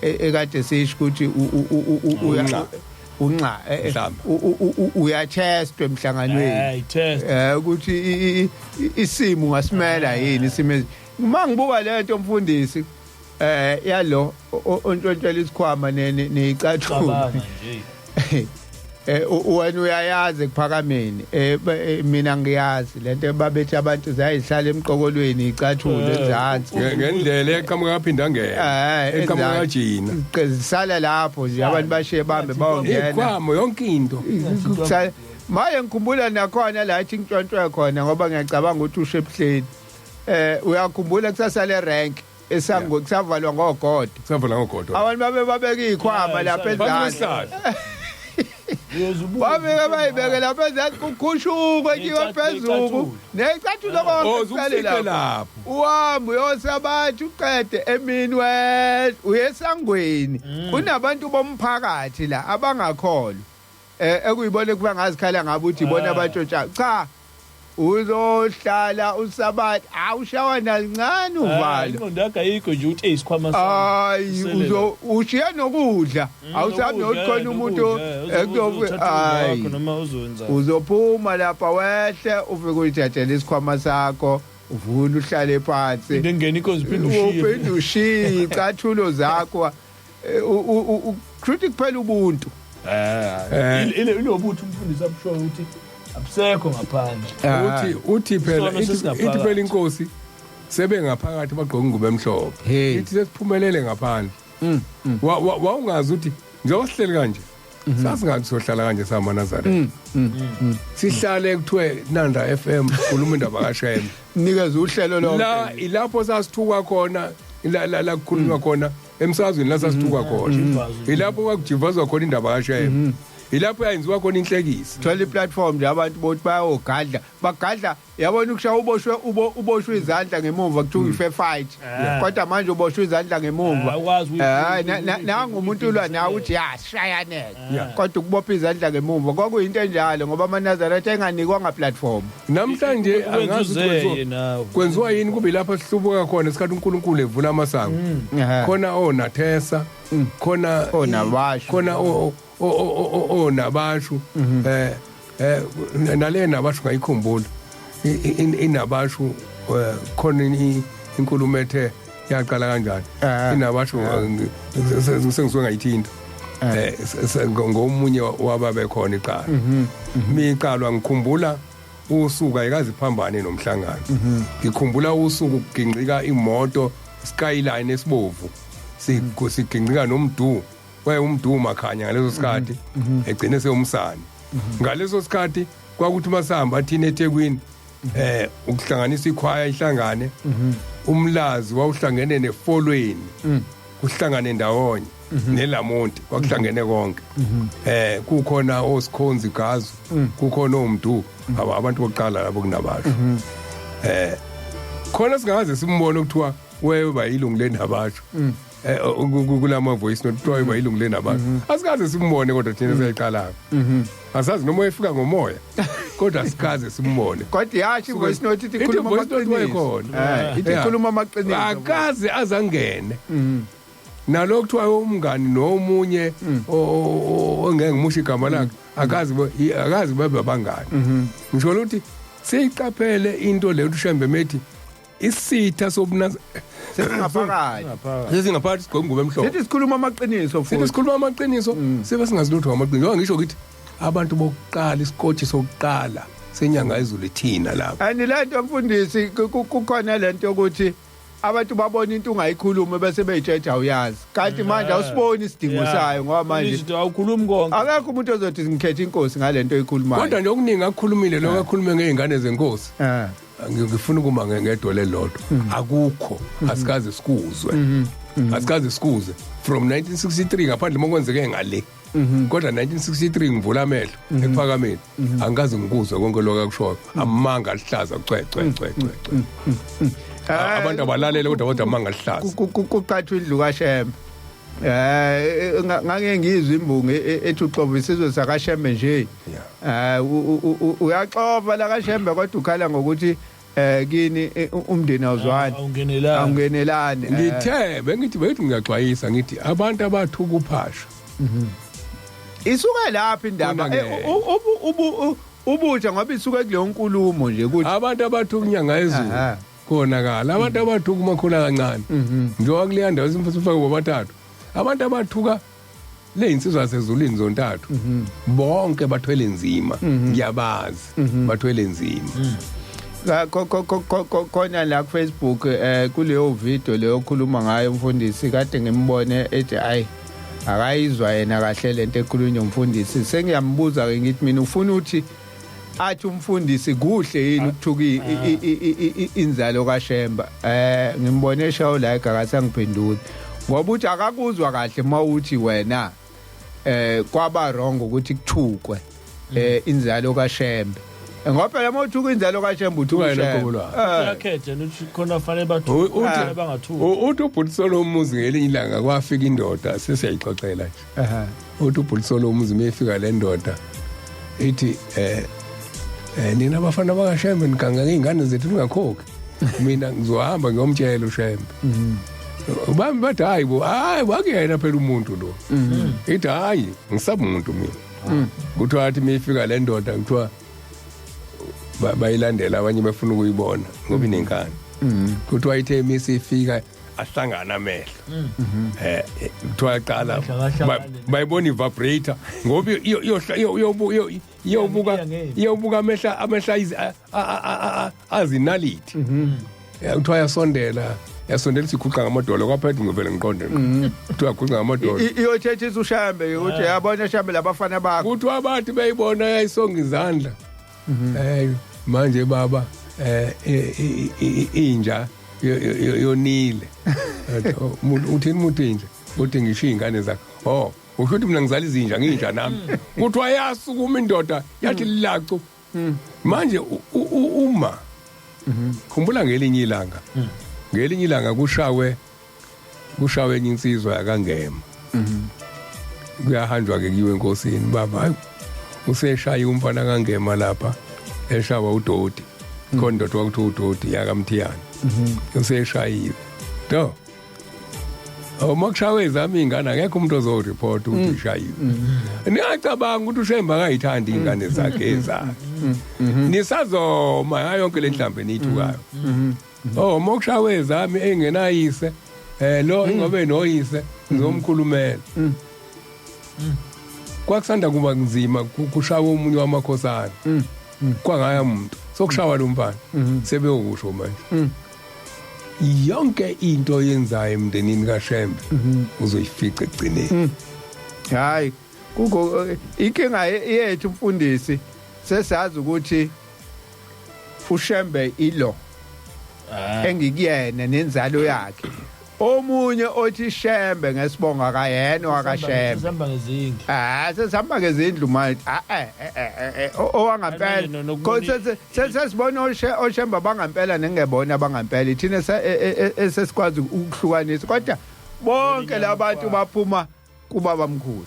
ekade sisho ukuthi Unxa. Unxa Mhlamba. Uya-testwa emhlanganweni. Test. Ukuthi isimo ungasimela yini isimo. Uma ngibuka lento mfundisi, yalo ontshontshela isikhwama nezicathulo, Cabanga nje. Wena uyayazi ekuphakameni, mina ngiyazi lento babethi abantu zayihlala emqokolweni icathulo enzansi. Ngendlela eqhamuka kaphinda angena, eqhamuka kajina. Zisala lapho nje, abantu bashiye bambe bawongena. Ikhwamo, yonke into. Maye ngikhumbula nakhona la ethi ntshontshwe khona, ngoba ngiyacabanga ukuthi usho ebuhleni, uyakhumbula kusasa le rank. Esango kusavalwa ngogodo. Kusavalwa ngogodo. Abantu babe babeka izikhwama lapha ezansi. Babeka bayibeke lapha ezansi kukhushuka kuyiwa phezulu. Necathulo konke kusale lapho. Uhamba uyosabatha uqede emini uyesangweni. Kunabantu bomphakathi la abangakholwa. Ekuyibona kuba ngazikhala ngabe uthi ibona abatshontsha. Cha. Uzohlala usabatha awushawa nalincane uvalo. Ingqondo yakho ayikho nje uthi isikhwama sami. Hayi uzo ushiya nokudla. Awusabi nokukhona umuntu ekuyothi noma uzowenza. Uzophuma lapha wehle ufike uyithathele isikhwama sakho uvule uhlale phansi. Ngene inkonzo uphinde ushiye. Uphinde ushiye icathulo zakho. Ukruthi kuphela ubuntu. Ilobuthu umfundisi abushoyo ukuthi abusekho ngaphandle. Uthi phela ithi phela inkosi sebe ngaphakathi bagqoka ingubo emhlophe. Ithi sesiphumelele ngaphandle. Wawungazi ukuthi njengoba sihleli kanje sasingathi sohlala kanje samaNazaretha. Sihlale kuthiwe Nanda FM khuluma indaba kaShembe. Nikeza uhlelo lonke. La ilapho sasithuka khona la kukhulunywa khona emsazweni la sasithuka khona. Ilapho kwakujivazwa khona indaba kaShembe. Ilapho yayenziwa khona inhlekisa. Thola iplatform nje abantu bothi bayogadla. Bagadla yabona ukushaya uboshwe uboshwe izandla ngemuva kuthiwa ifair fight. Kodwa manje uboshwe izandla ngemuva. Nangu umuntu ulwa nawe uthi yashayaneke. Kodwa ukubopha izandla ngemuva kwakuyinto enjalo ngoba amaNazaretha enganikwanga platform. Namhlanje angazi kwenziwa yini kube lapha sihlubuka khona isikhathi uNkulunkulu evula amasango. Khona onathesa, khona onabashu, khona onabashu nale nabashu ngayikhumbula inabashu khona inkulumo ethe yaqala kanjani inabashu sengisuke ngayithinta ngomunye wababe khona iqala miqalwa ngikhumbula usuku ayikazi phambane nomhlangano. Ngikhumbula usuku kugingqika imoto Skyline esibovu sigingqika nomdu waye umdu makhanya ngaleso sikhathi egcine seyumsana. Ngaleso sikhathi kwakuthi masihamba thina eThekwini ukuhlanganisa ikhwaya ihlangane umlazi wawuhlangene nefolweni kuhlangane ndawonye nelamonti kwakuhlangene konke. Kukhona osikhonzi gazu kukhona omdu abantu bokuqala labo kunabasho. Khona singaze simbone ukuthiwa wewe bayilungu lenabasho kulama voice note kuthiwa bayilungu lenabasho. Asikaze simbone kodwa thina siyayiqala. Asazi noma efika ngomoya kodwa sikaze simbone. Kodwa yasho voice note ithi khuluma amaqiniso. Ithi khuluma amaqiniso. Akaze azangene. Nalokho kuthiwa umngani nomunye ongeke ngimusho igama lakhe akazi babe abangani. Ngisho ukuthi siyiqaphele into leyo uShembe methi isitha sobunaza sesingaphakathi. Sesingaphakathi sigqoka ingubo emhlophe. Sithi sikhuluma amaqiniso futhi. Sithi sikhuluma amaqiniso sibe singazilutho ngamaqiniso. Ngisho ukuthi abantu bokuqala isikotshi sokuqala senyanga ezulu thina lapha. And lento mfundisi kukhona lento ukuthi abantu babona into ungayikhuluma bese beyitsheja awuyazi. Kanti manje awusiboni isidingo sayo ngoba manje awukhulumi konke. Akekho umuntu ozothi ngikhethe inkosi ngalento oyikhulumayo. Kodwa nje okuningi akukhulumile lokho akhulume ngeingane zenkosi. Ngifuna ukuma ngedole lodwa. Akukho asikaze sikuzwe. Asikaze sikuzwe from 1963 ngaphandle mokwenzeke ngale. Kodwa 1963 ngivula amehlo ekuphakameni angikaze ngikuzwe konke lokho akushoyo. Amanga alihlaza cwe cwe cwe cwe. Abantu abalalele kodwa amanga alihlaza. Kuqhathwa indlu kaShembe. Ngake ngizwe imbongi ethi uxova isizwe sakaShembe nje. Uyaxova la kaShembe kodwa ukhala ngokuthi kini umndeni awuzwani. Awungenelani. Ngithe bengithi bethi ngiyaxwayisa ngithi abantu abathuka uphasha. Isuka lapha indaba ubutsha ngoba isuka kuleyo nkulumo nje ukuthi abantu abathuka inyanga ezulu konakala abantu abathuka umakhula kancane njengoba kuleya ndawo simfake bobathathu abantu abathuka le insizwa sezulwini zontathu bonke bathwele nzima ngiyabazi bathwele nzima. Khona la ku Facebook kuleyo video leyo okhuluma ngayo umfundisi kade ngimbone ethi ayi akayizwa yena kahle lento ekhulunywa umfundisi. Sengiyambuza ke ngithi mina ufuna uthi Athi umfundisi kuhle yini ukuthuka inzalo kaShemba? Ngimbone eshawo la akasangiphenduli, ngoba uthi akakuzwa kahle mawuthi wena kwaba wrong ukuthi kuthukwe inzalo kaShembe, ngoba phela mawuthuka inzalo kaShembe uthuka Uthuka yena uShembe. uqobo lwakhe. Uyakhetha ukuthi khona fanele bathuke, Uthi bangathuki. Uthi ubhuti Solomuzi ngelinye ilanga kwafika indoda, sesiyayixoxela nje. Uthi ubhuti Solomuzi mayifika le ndoda ithi nina abafana bakaShembe niganga ngey'ngane zethu ningakhokhi, mina ngizohamba ngiyomtshela uShembe. Bami bathi hayi bo, hayi wakuyena phela umuntu lo. Ithi hayi ngisaba umuntu mina. Kuthiwa athi mayifika le ndoda kuthiwa bayilandela abanye befuna ukuyibona ngoba inenkani. Kuthiwa ithe misifika ahlangana amehlo, kuthiwa yaqala Amehlo akahlangani. bayibona i-vibrator ngoba iyobuka Iya ngempi. iyobuka amehla azinaliti. Kuthiwa yasondela isiguqa ngamadolo, kwaphetha ngivele ngiqonde ngqo. Kuthiwa yaguqa ngamadolo. Iyothethisa uShembe ukuthi yabona Shembe labafana bakho. Kuthiwa bathi beyibona yayisonga izandla, manje baba inja yonile. Athi, "Oh, uthini umuntu inja?" Uthi ngisho iy'ngane zakho. Oh, usho ukuthi mina ngizala izinja, nginja nami. Kuthiwa yasukuma indoda yathi lacu. Manje uma khumbula ngelinye ilanga kushawe enye insizwa yakaNgema. Kuyahanjwa ke kuyiwe enkosini, baba hayi useshaya umfana kaNgema lapha eshawa udoti khona, indoda kwakuthiwa udoti yakaMthiyane useshayiwe to. Uma kushawe ezami iy'ngane akekho umuntu ozoripota ukuthi ishayiwe. Ningacabanga ukuthi uShembe akayithandi iy'ngane zakhe ezakhe. Nisazoma ngayo yonke le nhlambe eniyithukayo. Oh, uma kushawe ezami engenayise, lo ingobe noyise ngizomkhulumela. Kwakusanda kuba nzima kushawa omunye wamakhosana. Kwangaya umuntu. Sokushawa lo mfana. Sebeyokusho manje. Yonke into oyenzayo emndenini kaShembe uzoyifica ekugcineni. Hayi, kukho inkinga yethu mfundisi, sesazi ukuthi uShembe ilo engikuyena nenzalo yakhe, omunye othi Shembe ngesibonga kayena wakaShembe. Sihamba ngezindlu. Ah, sesihamba ngezindlu manje. Ah, owangampela. Sesibona oShembe abangampela nengebona abangampela. Thina esesikwazi ukuhlukanisa, kodwa bonke labantu baphuma kubaba mkhulu.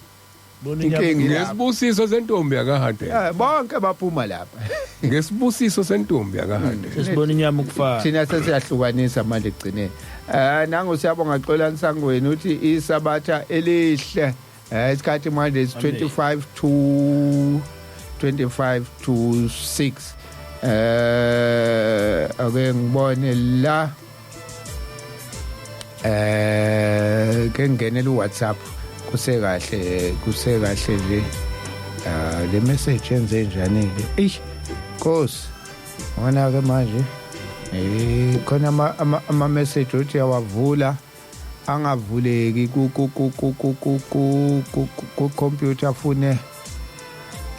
Bona. Inkinga ilapho. Ngesibusiso sentombi yakaHadebe. Bonke baphuma lapha. Ngesibusiso sentombi yakaHadebe. Sesibona inyama ukufana. Thina sesiyahlukanisa manje ekugcineni. Nangu siyabonga Xolani Sangweni uthi isabatha elihle. Isikhathi manje is 25 to 6. Ake ngibone la, ke ngingenela uWhatsApp kusekahle, kusekahle nje. Ah, le message yenze njani ke? Eish, Nkosi, wona ke manje khona ama message uthi awavula angavuleki ku computer, fune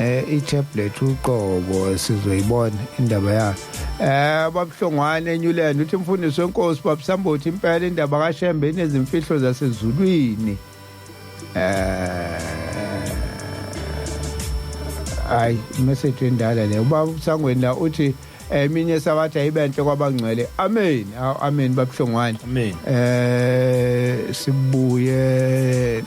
i-tablet uqobo. Sizoyibona indaba yakhe. Babuhlongwane eNewland uthi mfundisi wenkosi babusambothi, impela indaba kaShembe inezimfihlo zasezulwini. Hayi, message endala le. Ubaba usangweni la uthi eminye sabathi ayibenhle kwabangcwele. Amen. Awu, amen babuhlongwane. Amen. Sibuye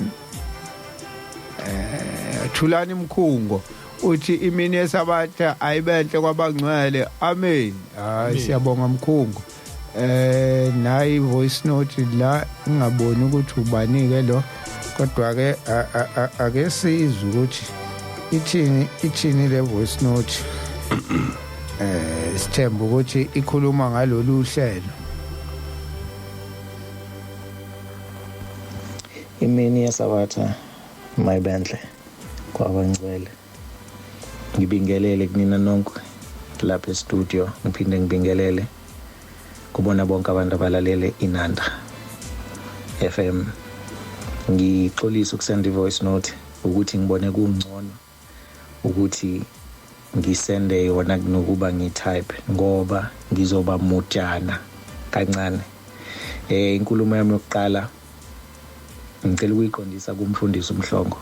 Thulani Mkhungo uthi imini yesabatha ayibenhle kwabangcwele. Amen. Hayi, siyabonga Mkhungo. Nayi voice note la, ngingaboni ukuthi ubani ke lo, kodwa ke ake sizwe ukuthi ithini le voice note. Sithemba ukuthi ikhuluma ngalolu hlelo. Imini yesabatha mayibenhle kwabangcwele. Ngibingelele kunina nonke lapha e-studio, ngiphinde ngibingelele kubona bonke abantu abalalele Inanda FM. Ngixolisa ukusenda i-voice note ukuthi ngibone kungcono ukuthi Ngisende yona kunokuba ngitype ngoba ngizoba mujana kancane. Inkulumo yami yokuqala ngicela ukuyiqondisa kumfundisi uMhlongo.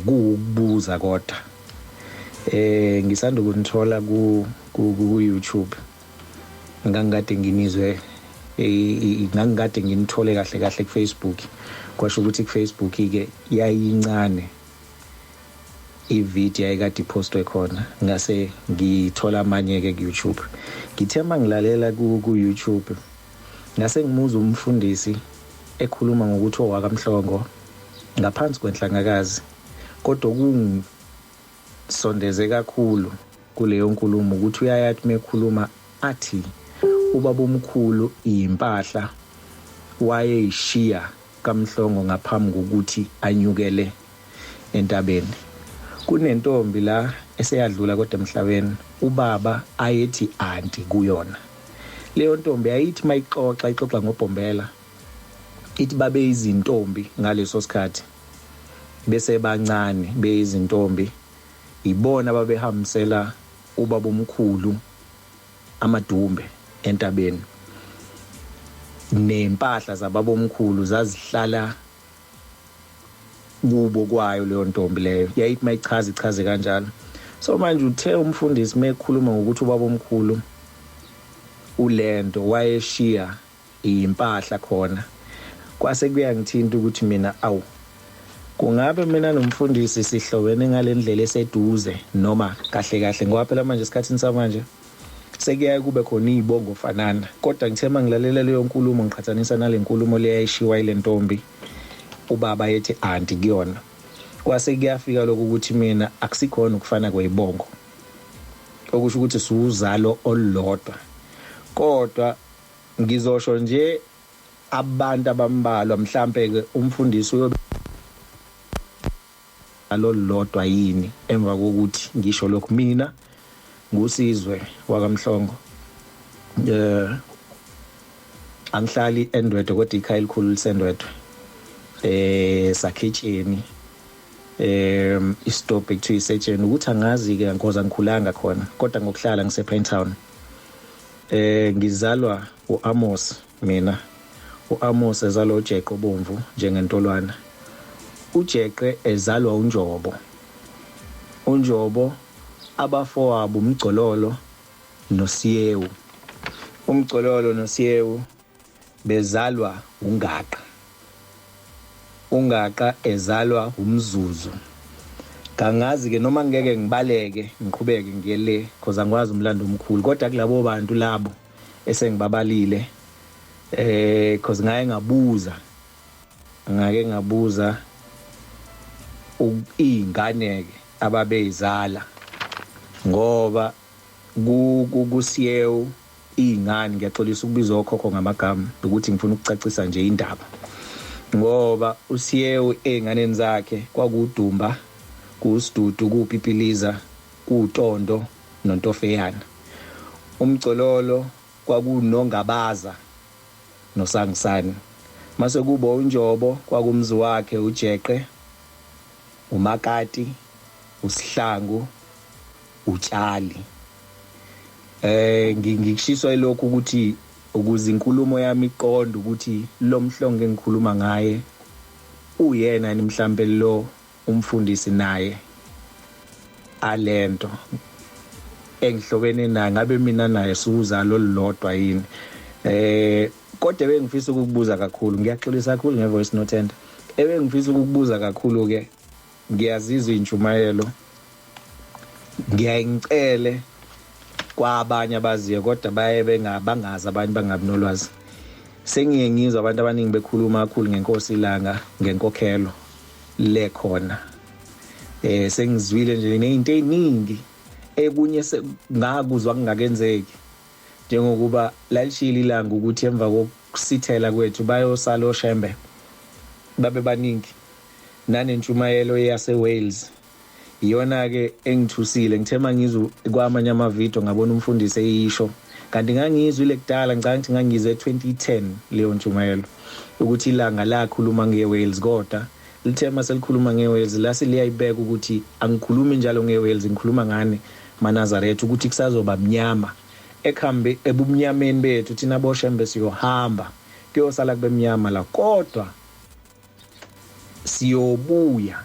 Kuwukubuza kodwa ngisanda ukunithola ku ku YouTube. Ngangikade nginizwe, ngangikade nginithole kahle kahle ku Facebook. Kwasho ukuthi ku Facebook ke yayincane ivideo yayikade ipostwe khona, ngase ngithola amanye ke ku YouTube. Ngithe mangilalela ku YouTube ngase ngimuzwa umfundisi ekhuluma ngokuthi owakaMhlongo ngaphansi kwenhlangakazi, kodwa okungisondeze kakhulu kuleyo nkulumo ukuthi uyayathi mekhuluma athi ubaba omkhulu impahla wayeyishiya kaMhlongo ngaphambi kokuthi anyukele entabeni. Kunentombi la eseyadlula kodwa emhlabeni, ubaba ayethi anti kuyona. Leyo ntombi ayithi mayixoxa ixoxa ngobhombela, ithi babe izintombi ngaleso sikhathi bese bancane beyizintombi, ibona babehambisela ubaba omkhulu amadumbe entabeni, nempahla zababomkhulu zazihlala kubo kwayo leyo ntombi leyo. Yayithi mayichaza ichaze kanjalo. So manje uthe umfundisi mekhuluma ngokuthi ubaba omkhulu ulento wayeshiya impahla khona, kwase kuyangithinta ukuthi mina awu kungabe mina nomfundisi sihlobene ngalendlela eseduze noma kahle kahle, ngoba phela manje esikhathini samanje sekuyaye kube khona izibongo fanana. Kodwa ngithe mangilalela leyo nkulumo ngiqhathanisa nale nkulumo leyayishiwa ile ntombi ubaba yethi anti kuyona, kwase kuyafika lokhu ukuthi mina akusikhona ukufana kwezibongo, okusho ukuthi siwuzalo olulodwa. Kodwa ngizosho nje abantu abambalwa, mhlambe ke umfundisi uyobe alolodwa yini emva kokuthi ngisho lokhu. Mina ngusizwe wakaMhlongo, angihlali eNdwedwe kodwa ikhaya elikhulu liseNdwedwe, sakhitsheni istop ekuthiwa isetsheni, ukuthi angazi ke ngoba ngikhulanga khona, kodwa ngokuhlala ngise Pinetown. Ngizalwa uAmos mina, uAmos ezalwa uJeqe obomvu njengentolwana, uJeqe ezalwa uNjobo, uNjobo abafowabo uMgcololo noSiyewu, uMgcololo noSiyewu bezalwa uNgaqa, uNgaqa ezalwa uMzuzu. Kangazi ke noma ngeke ngibaleke ngiqhubeke ngiye le because angikwazi umlando omkhulu, kodwa kulabo bantu labo esengibabalile because ngaye ngabuza, ngake ngabuza izingane ke ababeyizala, ngoba kuSiyewu izingane, ngiyaxolisa ukubiza okhokho ngamagama ukuthi ngifuna ukucacisa nje indaba, ngoba uSiyewu ezinganeni zakhe kwakudumba, kusidudu, kupipiliza, kutondo nontofeyana. Umgcololo kwakunongabaza nosangisani. Mase kuba uNjobo kwakumzi wakhe uJeqe, uMakati, uSihlangu, uTshali. Ngikushiswa ilokhu ukuthi ukuze inkulumo yami iqonde ukuthi lo Mhlongo engikhuluma ngaye uyena yini mhlambe lo umfundisi naye alento engihlobene naye, ngabe mina naye siwuzalo olulodwa yini. Kodwa ebengifisa ukukubuza kakhulu, ngiyaxolisa kakhulu ngevoice note ender, ebengifisa ukukubuza kakhulu ke, ngiyazizwa intshumayelo, ngiyayingicele kwabanye abaziyo kodwa baye bengabangazi, abanye bangabi nolwazi. Sengiye ngizwa abantu abaningi bekhuluma kakhulu ngenkosi ilanga, ngenkokhelo le khona. Sengizwile nje nezinto eziningi ekunye ngakuzwa kungakenzeki, njengokuba lalishilo ilanga ukuthi emva kokusithela kwethu bayosala oshembe babe baningi. Nanentshumayelo yase Wales iyona ke engithusile. Ngithe mangizwe kwamanye ama video ngabona umfundisi eyisho, kanti ngangizwile kudala, ngicabanga ukuthi ngangizwe 2010 leyo ntshumayelo ukuthi ilanga lakhuluma nge Wales, kodwa Lithe maselikhuluma ngeWales lase liyayibeka ukuthi angikhulumi njalo ngeWales, ngikhuluma ngani maNazaretha ukuthi kusazoba mnyama ekhambe ebumnyameni bethu thina boShembe, siyohamba kuyosala kube mnyama la, kodwa siyobuya.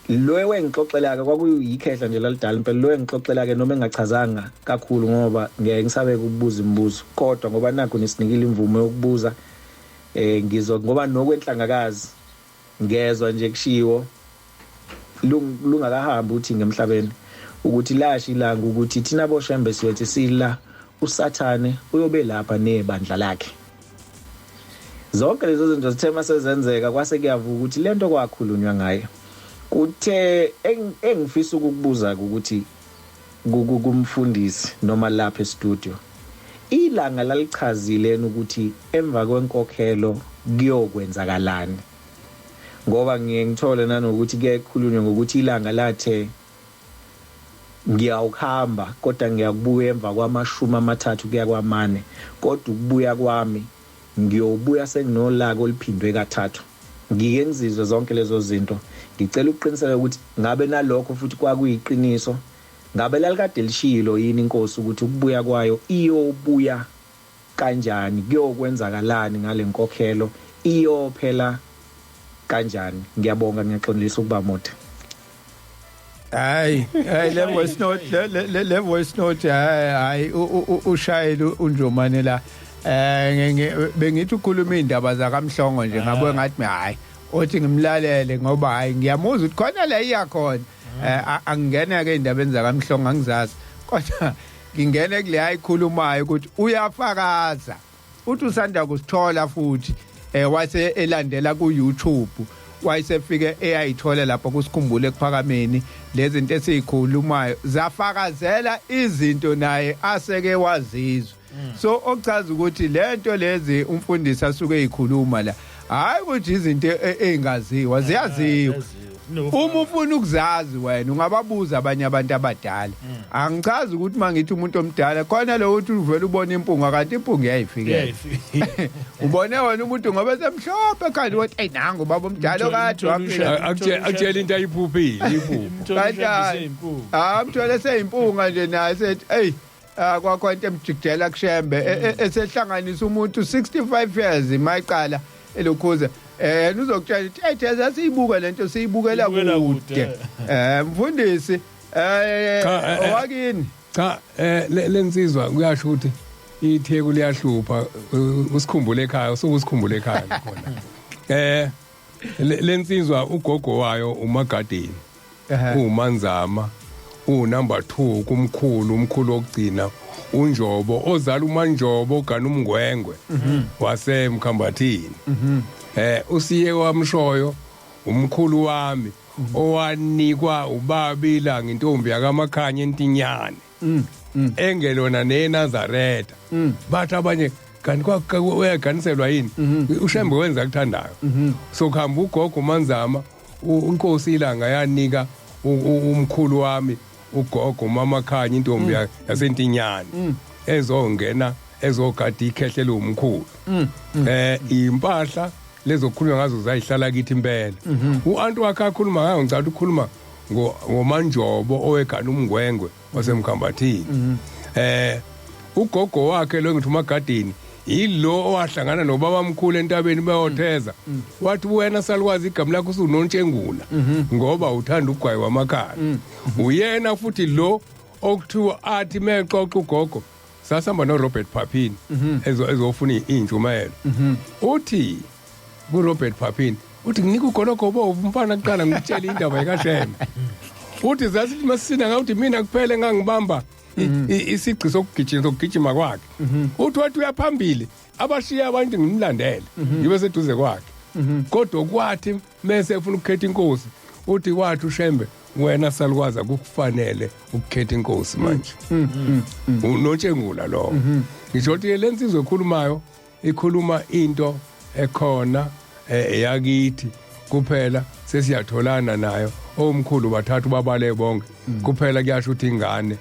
Lo engixoxela ke kwakuyikhehla nje lalidala impela, lo engixoxela ke noma engachazanga kakhulu ngoba ngeke ngisabe ukubuza imibuzo, kodwa ngoba nakho nisinikile imvumo yokubuza, ngizo ngoba nokwenhlangakazi ngezwa nje kushiwo lungakahambi uthi ngemhlabeni ukuthi lashi ilanga ukuthi thina boShembe siyothi sila uSathane uyobe lapha nebandla lakhe. Zonke lezo zinto zithe masezenzeka kwase kuyavuka ukuthi lento kwakhulunywa ngayo. Kuthe engifisa ukukubuza ukuthi kumfundisi noma lapha e-studio, ilanga lalichazile ukuthi emva kwenkokhelo kuyokwenzakalani? Ngoba ngiye ngithole nanokuthi kuyakhulunywa ngokuthi ilanga lathe ngiyawukuhamba kodwa ngiyakubuya emva kwama-30 kuya kwamane, kodwa ukubuya kwami ngiyobuya senginolaka oluphindwe kathathu. Ngike ngizizwe zonke lezo zinto, ngicela ukuqiniseka ukuthi ngabe nalokho futhi kwakuyiqiniso, ngabe lalikade lishilo yini inkosi ukuthi ukubuya kwayo iyobuya kanjani, kuyokwenzakalani ngale nkokhelo, iyophela kanjani? Ngiyabonga, ngiyaxolisa ukuba mude. Hayi, hayi, le voice note, le voice note, hayi hayi, ushayela unjomane la. Bengithi ukhuluma indaba zakaMhlongo nje, ngabe ngathi hayi, othi ngimlalele ngoba hayi, ngiyamuzwa ukuthi khona la iyakhona. Angingena ke indabeni zakaMhlongo, angizazi, kodwa ngingene kule ayikhulumayo ukuthi uyafakaza uthi usanda kusithola futhi, wase elandela ku YouTube, wayesefike eyayithola lapho kusikhumbule ekuphakameni lezi zinto esizikhulumayo zafakazela izinto naye aseke wazizwa. So okuchaza ukuthi lento lezi umfundisi asuke eyikhuluma la, hayi ukuthi izinto ezingaziwa, ziyaziwa. Uma ufuna ukuzazi wena ungababuza abanye abantu abadala. Angichazi ukuthi mangithi umuntu omdala khona lo uthi uvela ubona impunga, kanti impunga iyayifikela. Ubone wena umuntu ngoba semhlophe kanti wathi, "Ey, nangu baba omdala okade waphila." Akutshela into ayiphuphile iphupho. Kanti ah, mthole seyimpunga nje naye sethi, "Ey, kwakho into emjikijela kuShembe," esehlanganisa umuntu 65 years mayicala elokhuza, yena uzokutshela ukuthi, "Hey, theza siyibuka lento, siyibukela Siyibukela kude." Kude. Mfundisi, Cha, owakini. Cha, lensizwa kuyasho ukuthi itheku liyahlupha, usikhumbule ekhaya, usuke usikhumbule ekhaya khona. Lensizwa ugogo wayo uMagadeni, uManzama, unumber 2 kumkhulu, umkhulu wokugcina uNjobo ozala uManjobo ogana umngwengwe wasemkhambathini. Usiye wamshoyo umkhulu wami owanikwa ubabila ngintombi yakamakhanya entinyane engelona neNazaretha. Bathi abanye kanti uyaganiselwa yini uShembe, wenza kuthandayo. So kuhamba ugogo uManzama, inkosi ilanga yanika umkhulu wami ugogo umama Khanya intombi yasentinyane ezongena ezogada ikhehle lomkhulu. Impahla lezokhulunywa ngazo zayihlala kithi impela. U-anti wakhe akhuluma ngayo, ngicela ukukhuluma ngoManjobo owegana umngwengwe wasemkhambathini. Ugogo wakhe lo ngithi uMagadini yilo owahlangana nobaba mkhulu entabeni beyotheza, wathi wena salukwazi igama lakho usunontshengula ngoba uthanda ugwayi wamakhala. Uyena futhi lo okuthiwa athi mexoxa ugogo, sasihamba noRobert Papin ezofuna intshumayelo, uthi kuRobert Papin, uthi nginika ugologo bovu umfana kuqala ngikutshela indaba yikaShembe. Uthi zasithi masisina ngawuthi mina kuphela engangibamba isigqi sokugijima kwakhe. Uthi wathi uyaphambili abashiya abantu ngimlandele ngibe seduze kwakhe, kodwa kwathi mese efuna ukukhetha inkosi, uthi wathi uShembe, "Wena salukwazi akukufanele ukukhetha inkosi manje." Unontshengula lo. Ngisho ukuthi lensizwe ekhulumayo ikhuluma into ekhona eyakithi kuphela, sesiyatholana nayo omkhulu bathathu babale bonke kuphela. Kuyasho ukuthi ingane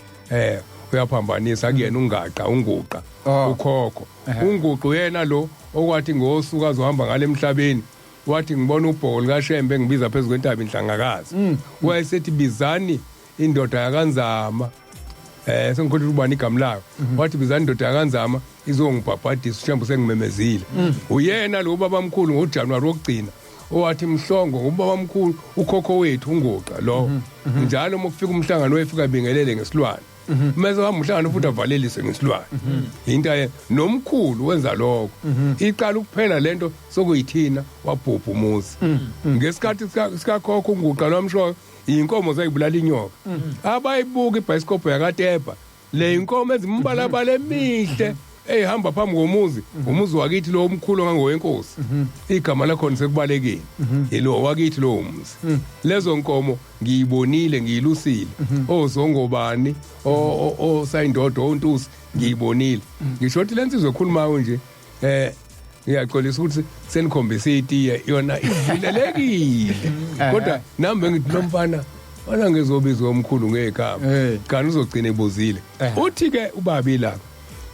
uyaphambanisa kuyena ungaqa unguqa. Oh. Ukhokho unguqa uyena lo okwathi ngosuku azohamba ngale emhlabeni. Wathi ngibona ubhoko likaShembe ngibiza phezu kwentaba inhlangakazi. Wayesethi bizani indoda yakanzama, sengikhohlwa ubani igama layo. Wathi bizani indoda yakanzama izongibhabhadisa, uShembe sengimemezile. Uyena lo baba mkhulu ngoJanuary wokugcina owathi mhlongo ngubaba mkhulu ukhokho wethu ungoqa lo. Njalo uma kufika umhlangano wefika bingelele ngesilwane, mase hamba umhlangano futhi avalelise ngesilwane. Into aye nomkhulu wenza lokho. Iqala ukuphela lento sokuyithina wabhubha umuzi ngesikhathi sikakhokho unguqa lwamshoyo. Inkomo zayibulala inyoka. Abayibuka ibhayisikobho yakaTebha le, inkomo ezimbalabala emihle eyihamba phambi komuzi, umuzi wakithi lo omkhulu ongangowenkosi, igama lakhona sekubalekile, yilo wakithi lowo muzi. Lezo nkomo ngiyibonile, ngiyilusile, ozongobani, osayindodo, ontusi, ngiyibonile. Ngisho ukuthi lensizwe ekhulumayo nje, ngiyaxolisa ukuthi senikhombisa itiye, yona ivulelekile, kodwa nami bengithi lo mfana wena ngizobizwa omkhulu ngegama kanti uzogcina ebuzile. Uthi ke ubabi la,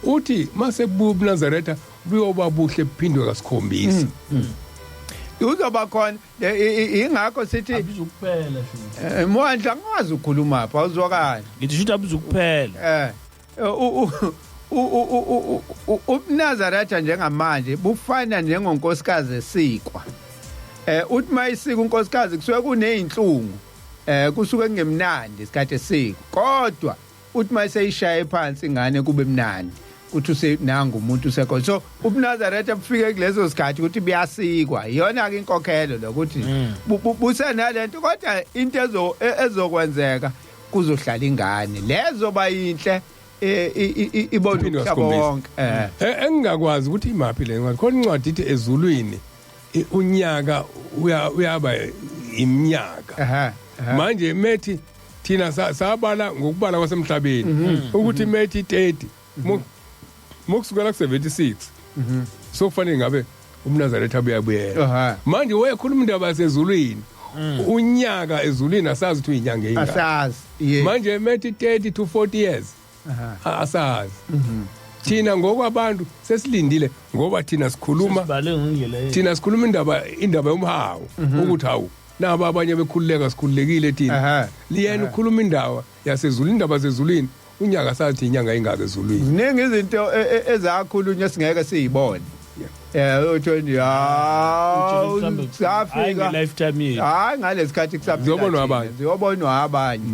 uthi mase kubuya ubuNazaretha buyoba buhle buphindwe kasikhombisa. Uzoba khona. Ingakho sithi Abizukuphela shuthi. Mwandla, angikwazi ukukhuluma apha, awuzwakali. Ngithi shuthi abizukuphela. UbuNazaretha njengamanje bufana njengonkosikazi esikwa. Uthi mayisika unkosikazi kusuke kunezinhlungu, kusuke kungemnandi isikhathi esiko, kodwa uthi mayiseyishaye phansi ingane kube mnandi, kuthi usenanga umuntu usekhona. So ubuNazaretha bufike kuleso sikhathi ukuthi buyasikwa. Iyona ke inkokhelo lokuthi busenalento, kodwa into ezokwenzeka kuzohlala ingane lezo bayinhle, ibona Iphindwe umhlaba kasikhombisa. wonke. Engingakwazi ukuthi imaphi le ncwadi. Khona incwadi ithi ezulwini unyaka uyaba iminyaka. Manje methi thina sabala ngokubala kwasemhlabeni ukuthi methi 30 mokusukela ku-76 sokufanele ngabe umNazaretha buyabuyela. Manje wayekhuluma indaba yasezulwini, unyaka ezulwini asazi ukuthi uyinyanga eyingaki. Asazi, ye. Manje methi 30 to 40 years, asazi thina ngokwabantu sesilindile ngoba thina sikhuluma Sibale ngendlela yethu. Thina sikhuluma indaba yomhawu ukuthi hawu, naba abanye bekhululeka, sikhululekile thina. Liyena ukhuluma indaba yasezulwini, indaba zezulwini, unyaka sathi inyanga ingaka ezulwini. Ziningi izinto ezakhulunywa singeke siyibone. Utho nje hawu, Hayi, safika nge-lifetime yethu. Hayi, ngalesikhathi kusaphila Ziyobonwa thina, abanye. ziyobonwa abanye.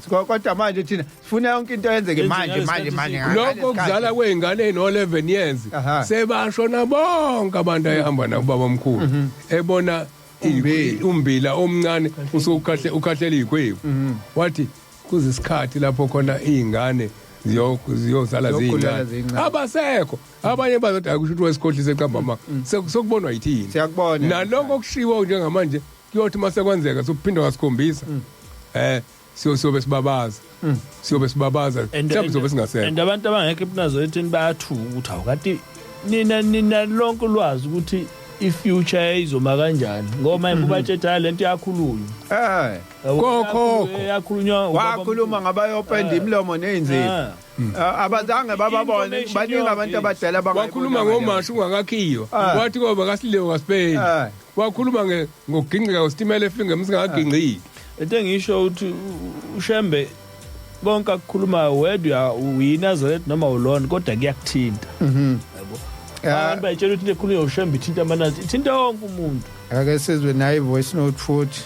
Kodwa manje thina sifuna yonke into yenzeke Yenzeke manje manje ngalesikhathi. Manje Lokho ngalesikhathi. kuzala kwey'ngane ey'no-11 years, sebashona bonke abantu ayehamba nabo ubaba omkhulu, ebona Umbila. Umbila omncane usukhahle ukhahlela iy'khwebu. Wathi kuzisikhathi lapho khona iy'ngane ziyozala Ziyokhulela ziyincane. ziyincane. Abasekho abanye bazothi akusho ukuthi wesikhohlise eqamba ama sokubonwa yithini. Siyakubona. Nalokho okushiwo njengamanje kuyothi uma sekwenzeka sokuphindwa kasikhombisa, siyobe sibabaza, siyobe sibabaza, mhlawumbe sobe singasekho. And abantu abangekho ebuNazaretheni bayathuka ukuthi hawu, kanti nina lonke ulwazi ukuthi i-future izoma kanjani, ngoba manje ubatshela hayi, lento iyakhulunywa. Yabo, Kokhokho. Iyakhulunywa ubaba. Wakhuluma ngabayopenda imilomo ney'nzipho. Abazange bababone. Information Baningi yonke. abantu abadala Wakhuluma ngomasha ungakakhiwa. Wathi koba kasileyo kasipeli. Wakhuluma ngokugingqika kwesitimela efika singakagingqiki. Into engisho ukuthi uShembe konke akukhulumayo, whether uyiNazaretha noma ulona, kodwa kuyakuthinta, yabo. Abantu bayitshela ukuthi into ekhulunywa uShembe ithinta amanazi, ithinta wonke umuntu. Ake sizwe nayo i-voice note futhi.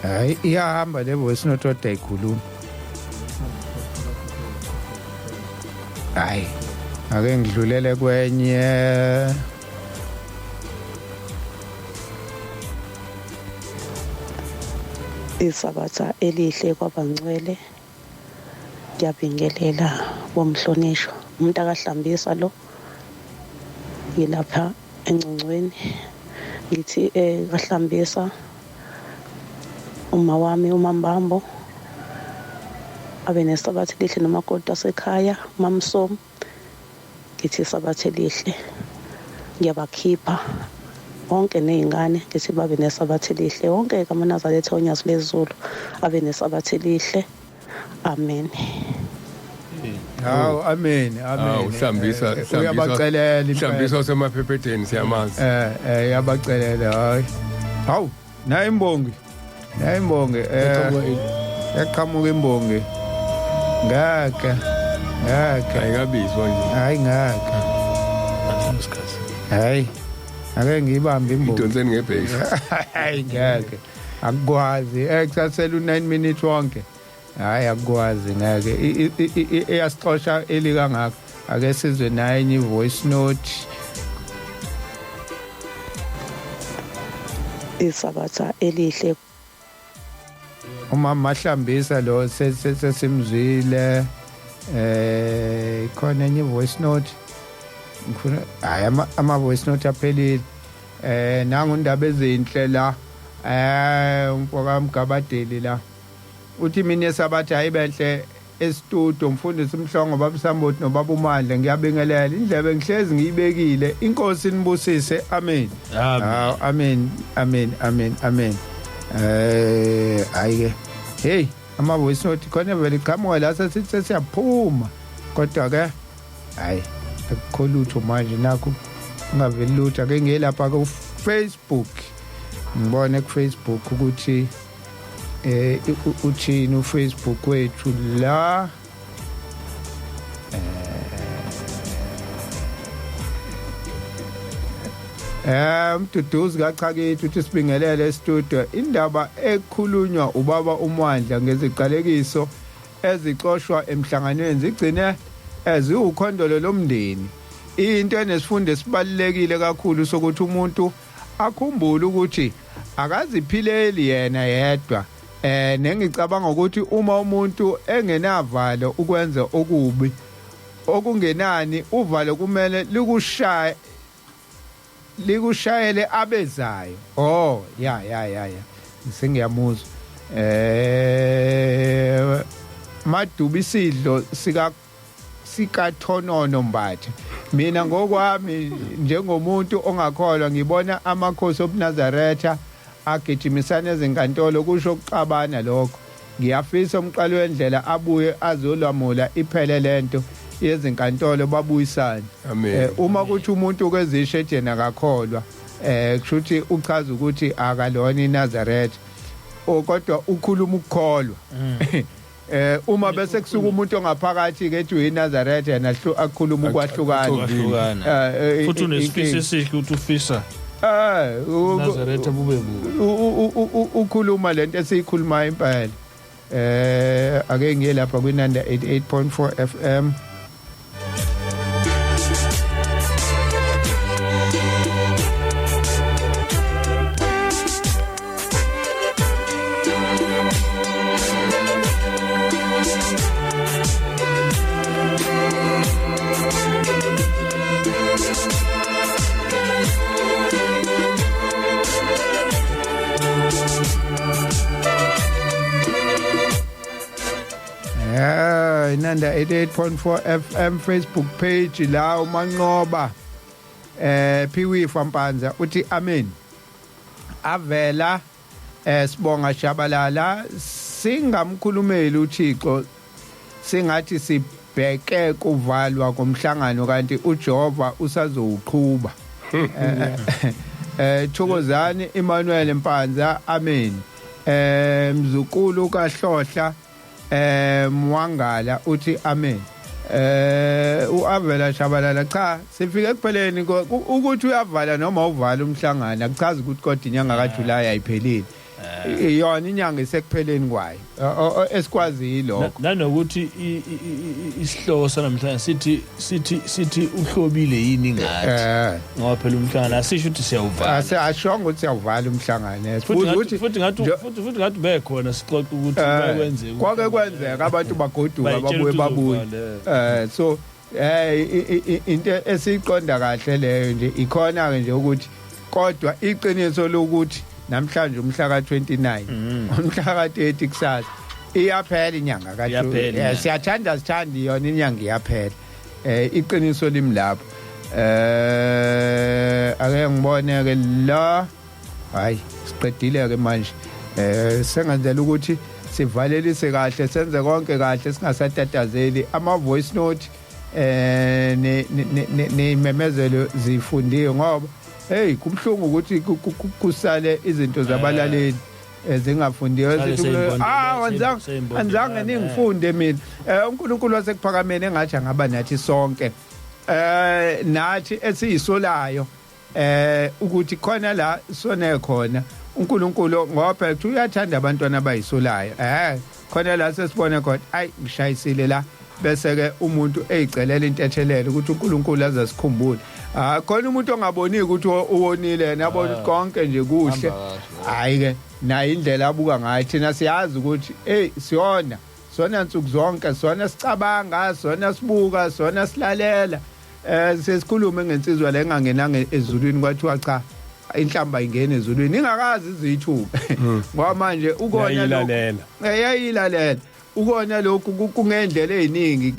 Hayi, iyahamba le voice note kodwa ikhuluma. Hayi, ake ngidlulele kwenye. Isabatha elihle kwabangcwele. Ngiyabingelela bomhlonishwa, umuntu akahlambisa lo. Ngilapha eNgcongcweni, ngithi kahlambisa uma wami uMambambo abe nesabatha elihle, nomakoti wasekhaya uMamsomi, ngithi isabatha elihle. Ngiyabakhipha bonke ney'ngane, ngithi babe nesabatha elihle. Wonke amaNazaretha oNyazi lezulu abe nesabatha elihle. Amen. Hawu, amen, amen. Hawu, hlambisa hlambisa. Uyabacelela impela. Hlambisa osemaphephetheni siyamazi. Uyabacelela hayi. Hawu, nayi imbongi. Nayi imbongi yaqhamuka imbongi. Ngeke. Ngeke. Ayikabizwa nje. Hayi ngeke. Hayi. Ake ngiyibambe imbongi. Idonseni ngebhesi. Hayi ngeke. Akukwazi. Kusasele u9 minutes wonke. Hayi akukwazi ngeke. Iyasixosha eli kangaka. Ake sizwe naye enye voice note. Isabatha elihle. Uma mahlambisa lo sesimzwile khona enye voice note. Ngifuna hayi ama voice note aphelile. Nangu indaba ezinhle la. Umfoka Mgabadeli la. Uthi mina esabatha ayibenhle estudio mfundisi Mhlongo baba Sambothi nobaba uMandla ngiyabingelela indlebe ngihlezi ngiyibekile inkosi inibusise amen. Amen. Amen amen amen amen. Hayi ke hey ama voice note khona vele iqhamuka la sesithi siyaphuma kodwa ke hayi akukho lutho manje nakho ungaveli lutho. Ake ngiye lapha ku Facebook ngibone ku Facebook ukuthi uthini uFacebook wethu la. Mduduzi kaChakithi uthi sibingelele estudio. Indaba ekhulunywa ubaba uMandla ngeziqalekiso ezixoshwa emhlanganweni zigcine eziwukhondolo lomndeni. Into enesifundo esibalulekile kakhulu sokuthi umuntu akhumbule ukuthi akaziphileli yena yedwa. Nengicabanga ukuthi uma umuntu engenavalo ukwenza okubi okungenani uvalo kumele likushayele abezayo. Oh ya ya ya ya sengiyamuzwa. Madubi isidlo sikathonono Mbatha. Mina ngokwami njengomuntu ongakholwa ngibona amakhosi obuNazaretha agijimisana ezinkantolo kusho ukuxabana lokho. Ngiyafisa umqali wendlela abuye azolamula iphele lento yezinkantolo babuyisane. Uma kuthi umuntu kwezisho ejena akakholwa kusho ukuthi uchaza ukuthi akalona iNazaretha kodwa ukhuluma ukukholwa. Uma bese kusuka umuntu ongaphakathi ke ethi uyiNazaretha yena akhuluma ukwahlukana. Futhi unesifiso esihle ukuthi ufisa Nazaretha bube bubi. Ukhuluma lento esiyikhuluma impela. Ake ngiye lapha kwiNanda 88.4 FM. Inanda 88.4 FM Facebook page la uManqoba Phiwifa Mpanza uthi amen. Avela sibonga Shabalala singamkhulumeli uThixo singathi sibheke kuvalwa komhlangano kanti uJehova usazowuqhuba. Thokozani Emmanuel Mpanza amen. Mzukulu kaHlohla Mwangala uthi amen. uAvela Shabalala cha sifike ekupheleni ukuthi uyavala noma uvala umhlangano akuchazi ukuthi kodwa inyanga kaJuly ayiphelile. Iyona inyanga isekupheleni kwayo esikwazi yilokho. Nanokuthi isihloko sanamhlanje sithi uhlobile yini ngathi ngoba phela umhlangano asisho ukuthi siyawuvala. Asishongo ukuthi siyawuvala umhlangano. Futhi ngathi bekhona sixoxa ukuthi bakwenzeka. Kwake kwenzeka abantu bagoduka babuye. So into esiqonda kahle leyo nje ikhona ke nje ukuthi kodwa iqiniso lokuthi namhlanje umhla ka29 umhla ka30 kusasa iyaphela inyanga ka siyathanda sithanda yona inyanga iyaphela. Iqiniso limi lapho. Ake ngibone ke la hayi siqedile ke manje. Sengenzela ukuthi Sivalelise kahle, senze konke kahle, singasatatazeli. Ama voice note ne memezelo zifundiwe, ngoba hey, kubhlungu ukuthi kusale izinto zabalaleli zingafundiwe. Sale Sithi, ah, seyibondela, anzange ningifunde mina. UNkulunkulu wasekuphakameni engathi angaba nathi sonke, nathi esiyisolayo ukuthi khona la sone khona uNkulunkulu, ngoba phela kuthi uyathanda abantwana abayisolayo. Khona la sesibone khona, ayi, ngishayisile la, bese ke umuntu eyicelela intethelelo ukuthi uNkulunkulu azasikhumbule. Ah, khona umuntu ongaboni ukuthi uwonile yena, abona ukuthi konke nje kuhle. Hayi ke, nayo indlela abuka ngayo. Thina siyazi ukuthi hey, siyona sona nsuku zonke, sona sicabanga, sona sibuka, sona silalela. Sesikhulume ngensizwa le engangenanga ezulwini, kwathiwa cha, inhlamba ingena ezulwini ingakazi izithuba, ngoba manje ukona lokhu Yayilalela. Yayilalela. Ukona lokhu kungendlela eziningi,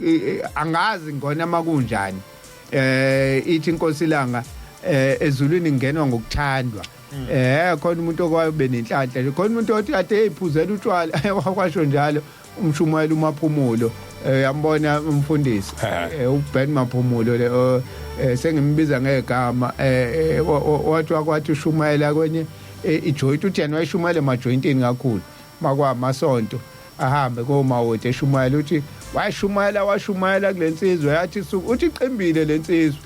angazi ngona makunjani. Ithi inkosi langa ezulwini ngenwa ngokuthandwa. Khona umuntu okwabe nenhlanhla, khona umuntu othi kade eyiphuzela utshwala, wakwasho njalo umshumayela uMaphumulo. Yambona umfundisi uBen Maphumulo le, sengimbiza ngegama, wathi wakwathi ushumayela kwenye ijoint, uthi yena wayishumayela emajointini kakhulu, makwamasonto ahambe komawoti eshumayela. Uthi washumayela, washumayela kulensizwa, yathi suku, uthi iqimbile lensizwa,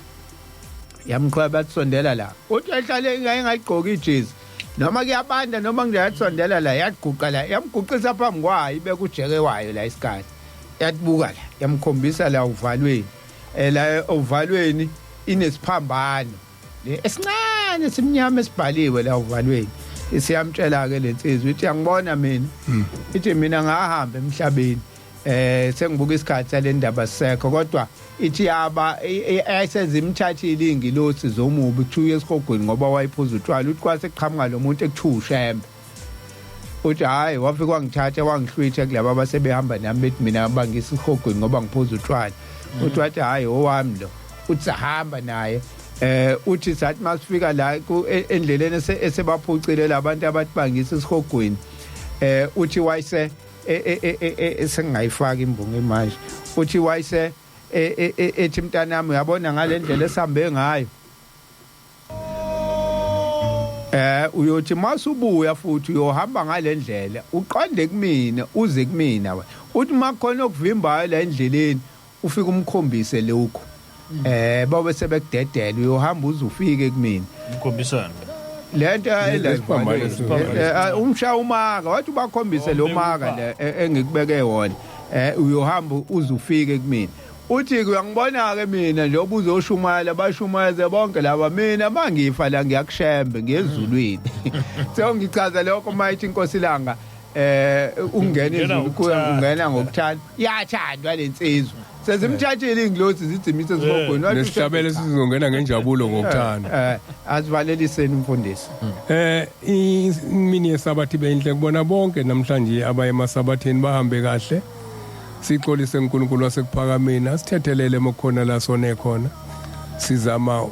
yamqhweba, bathi sondela la. Uthi ehlale ingayigqoki ijezi noma kuyabanda noma nje, yathi la, yaguqa la, yamguqisa phambi kwayo, ibeka ujeke wayo la isikhathi, yatibuka la, yamkhombisa la uvalweni, la uvalweni inesiphambano le esincane simnyama esibhaliwe la uvalweni. Isiyamtshela ke lensizwa, ithi angibona mina, ithi mina ngahamba emhlabeni, sengibuka isikhathi sale ndaba sisekho, kodwa ithi yaba ayisenza imthathile ingilosi zomubi, kuthiwa esihogweni ngoba wayiphuza utshwala. Uthi kwase kuqhamuka lo muntu ekuthiwa uShembe, uthi hayi, wafika wangithatha, wangihlwitha kulabo abasebehamba nami, bethi mina bangisihogweni ngoba ngiphuza utshwala. Uthi wathi hayi, owami lo. Uthi sahamba naye, uthi sathi masifika la endleleni esebaphucile labantu abathi bangisa esihogweni, uthi wayise sengingayifaka imbongi manje, uthi wayise ethi, mntanami, uyabona ngale ndlela esihambe ngayo, uyothi masubuya futhi uyohamba ngale ndlela, uqonde kumina, uze kumina wena. Uthi makhona okuvimbayo la endleleni, ufike umkhombise lokhu, babe sebekudedela, uyohamba uze ufike kumina. Mkhombisana. Lento Lesiphambano. Umshaya umaka, wathi ubakhombise lo maka le engikubeke wona, uyohamba uze ufike kumina. Uthi uyangibona ke mina, njengoba uzoshumayela, bashumayeze bonke laba, mina mangifa la ngiyakushembe ngiyezulwini. Sewungichaza lokho mayithi inkosi langa ungena Ungena ezulu kuya ngokuthanda. Ungena ngokuthanda, yathandwa lensizwa, sezimthathile ingilosi zidzimise esihogweni. Wathi Nesihlabelo uShembe, cha. sizongena ngenjabulo ngokuthanda. Azivaleliseni umfundisi. Imini yesabathi benhle kubona bonke namhlanje abaye emasabatheni, bahambe kahle. Sixolise uNkulunkulu wasekuphakameni, asithethelele mokhona la sone khona. Sizama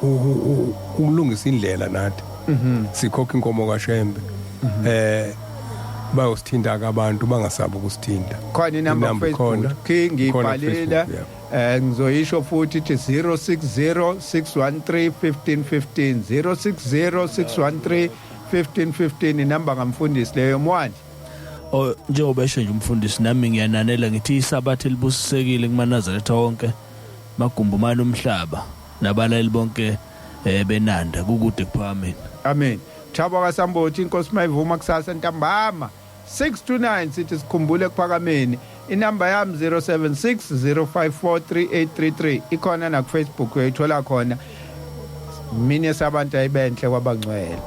ukulungisa indlela nathi. Sikhokha inkomo kaShembe. Bayosithinta ke abantu, bangasabi ukusithinta. Khona inamba Inamba Facebook. ikhona. King Ikhona ngibhalile. ku-Facebook, yeah. Ngizoyisho futhi, ithi 060 613 1515, 060 613 1515, inamba ngamfundisi leyo mwandla. Oh, njengoba esho nje umfundisi, nami ngiyananela, ngithi isabatha elibusisekile kumaNazaretha wonke magumbumana umhlaba nabalaleli bonke benanda kukude kuphakameni. Amen. Thabo kaSambothi, inkosi mayivuma kusasa ntambama 6 to 9 sithi sikhumbule kuphakameni. Inamba yami 076 054 3833, ikhona na ku Facebook, uyayithola khona. Mini sabantu ayibenhle kwabangcwele.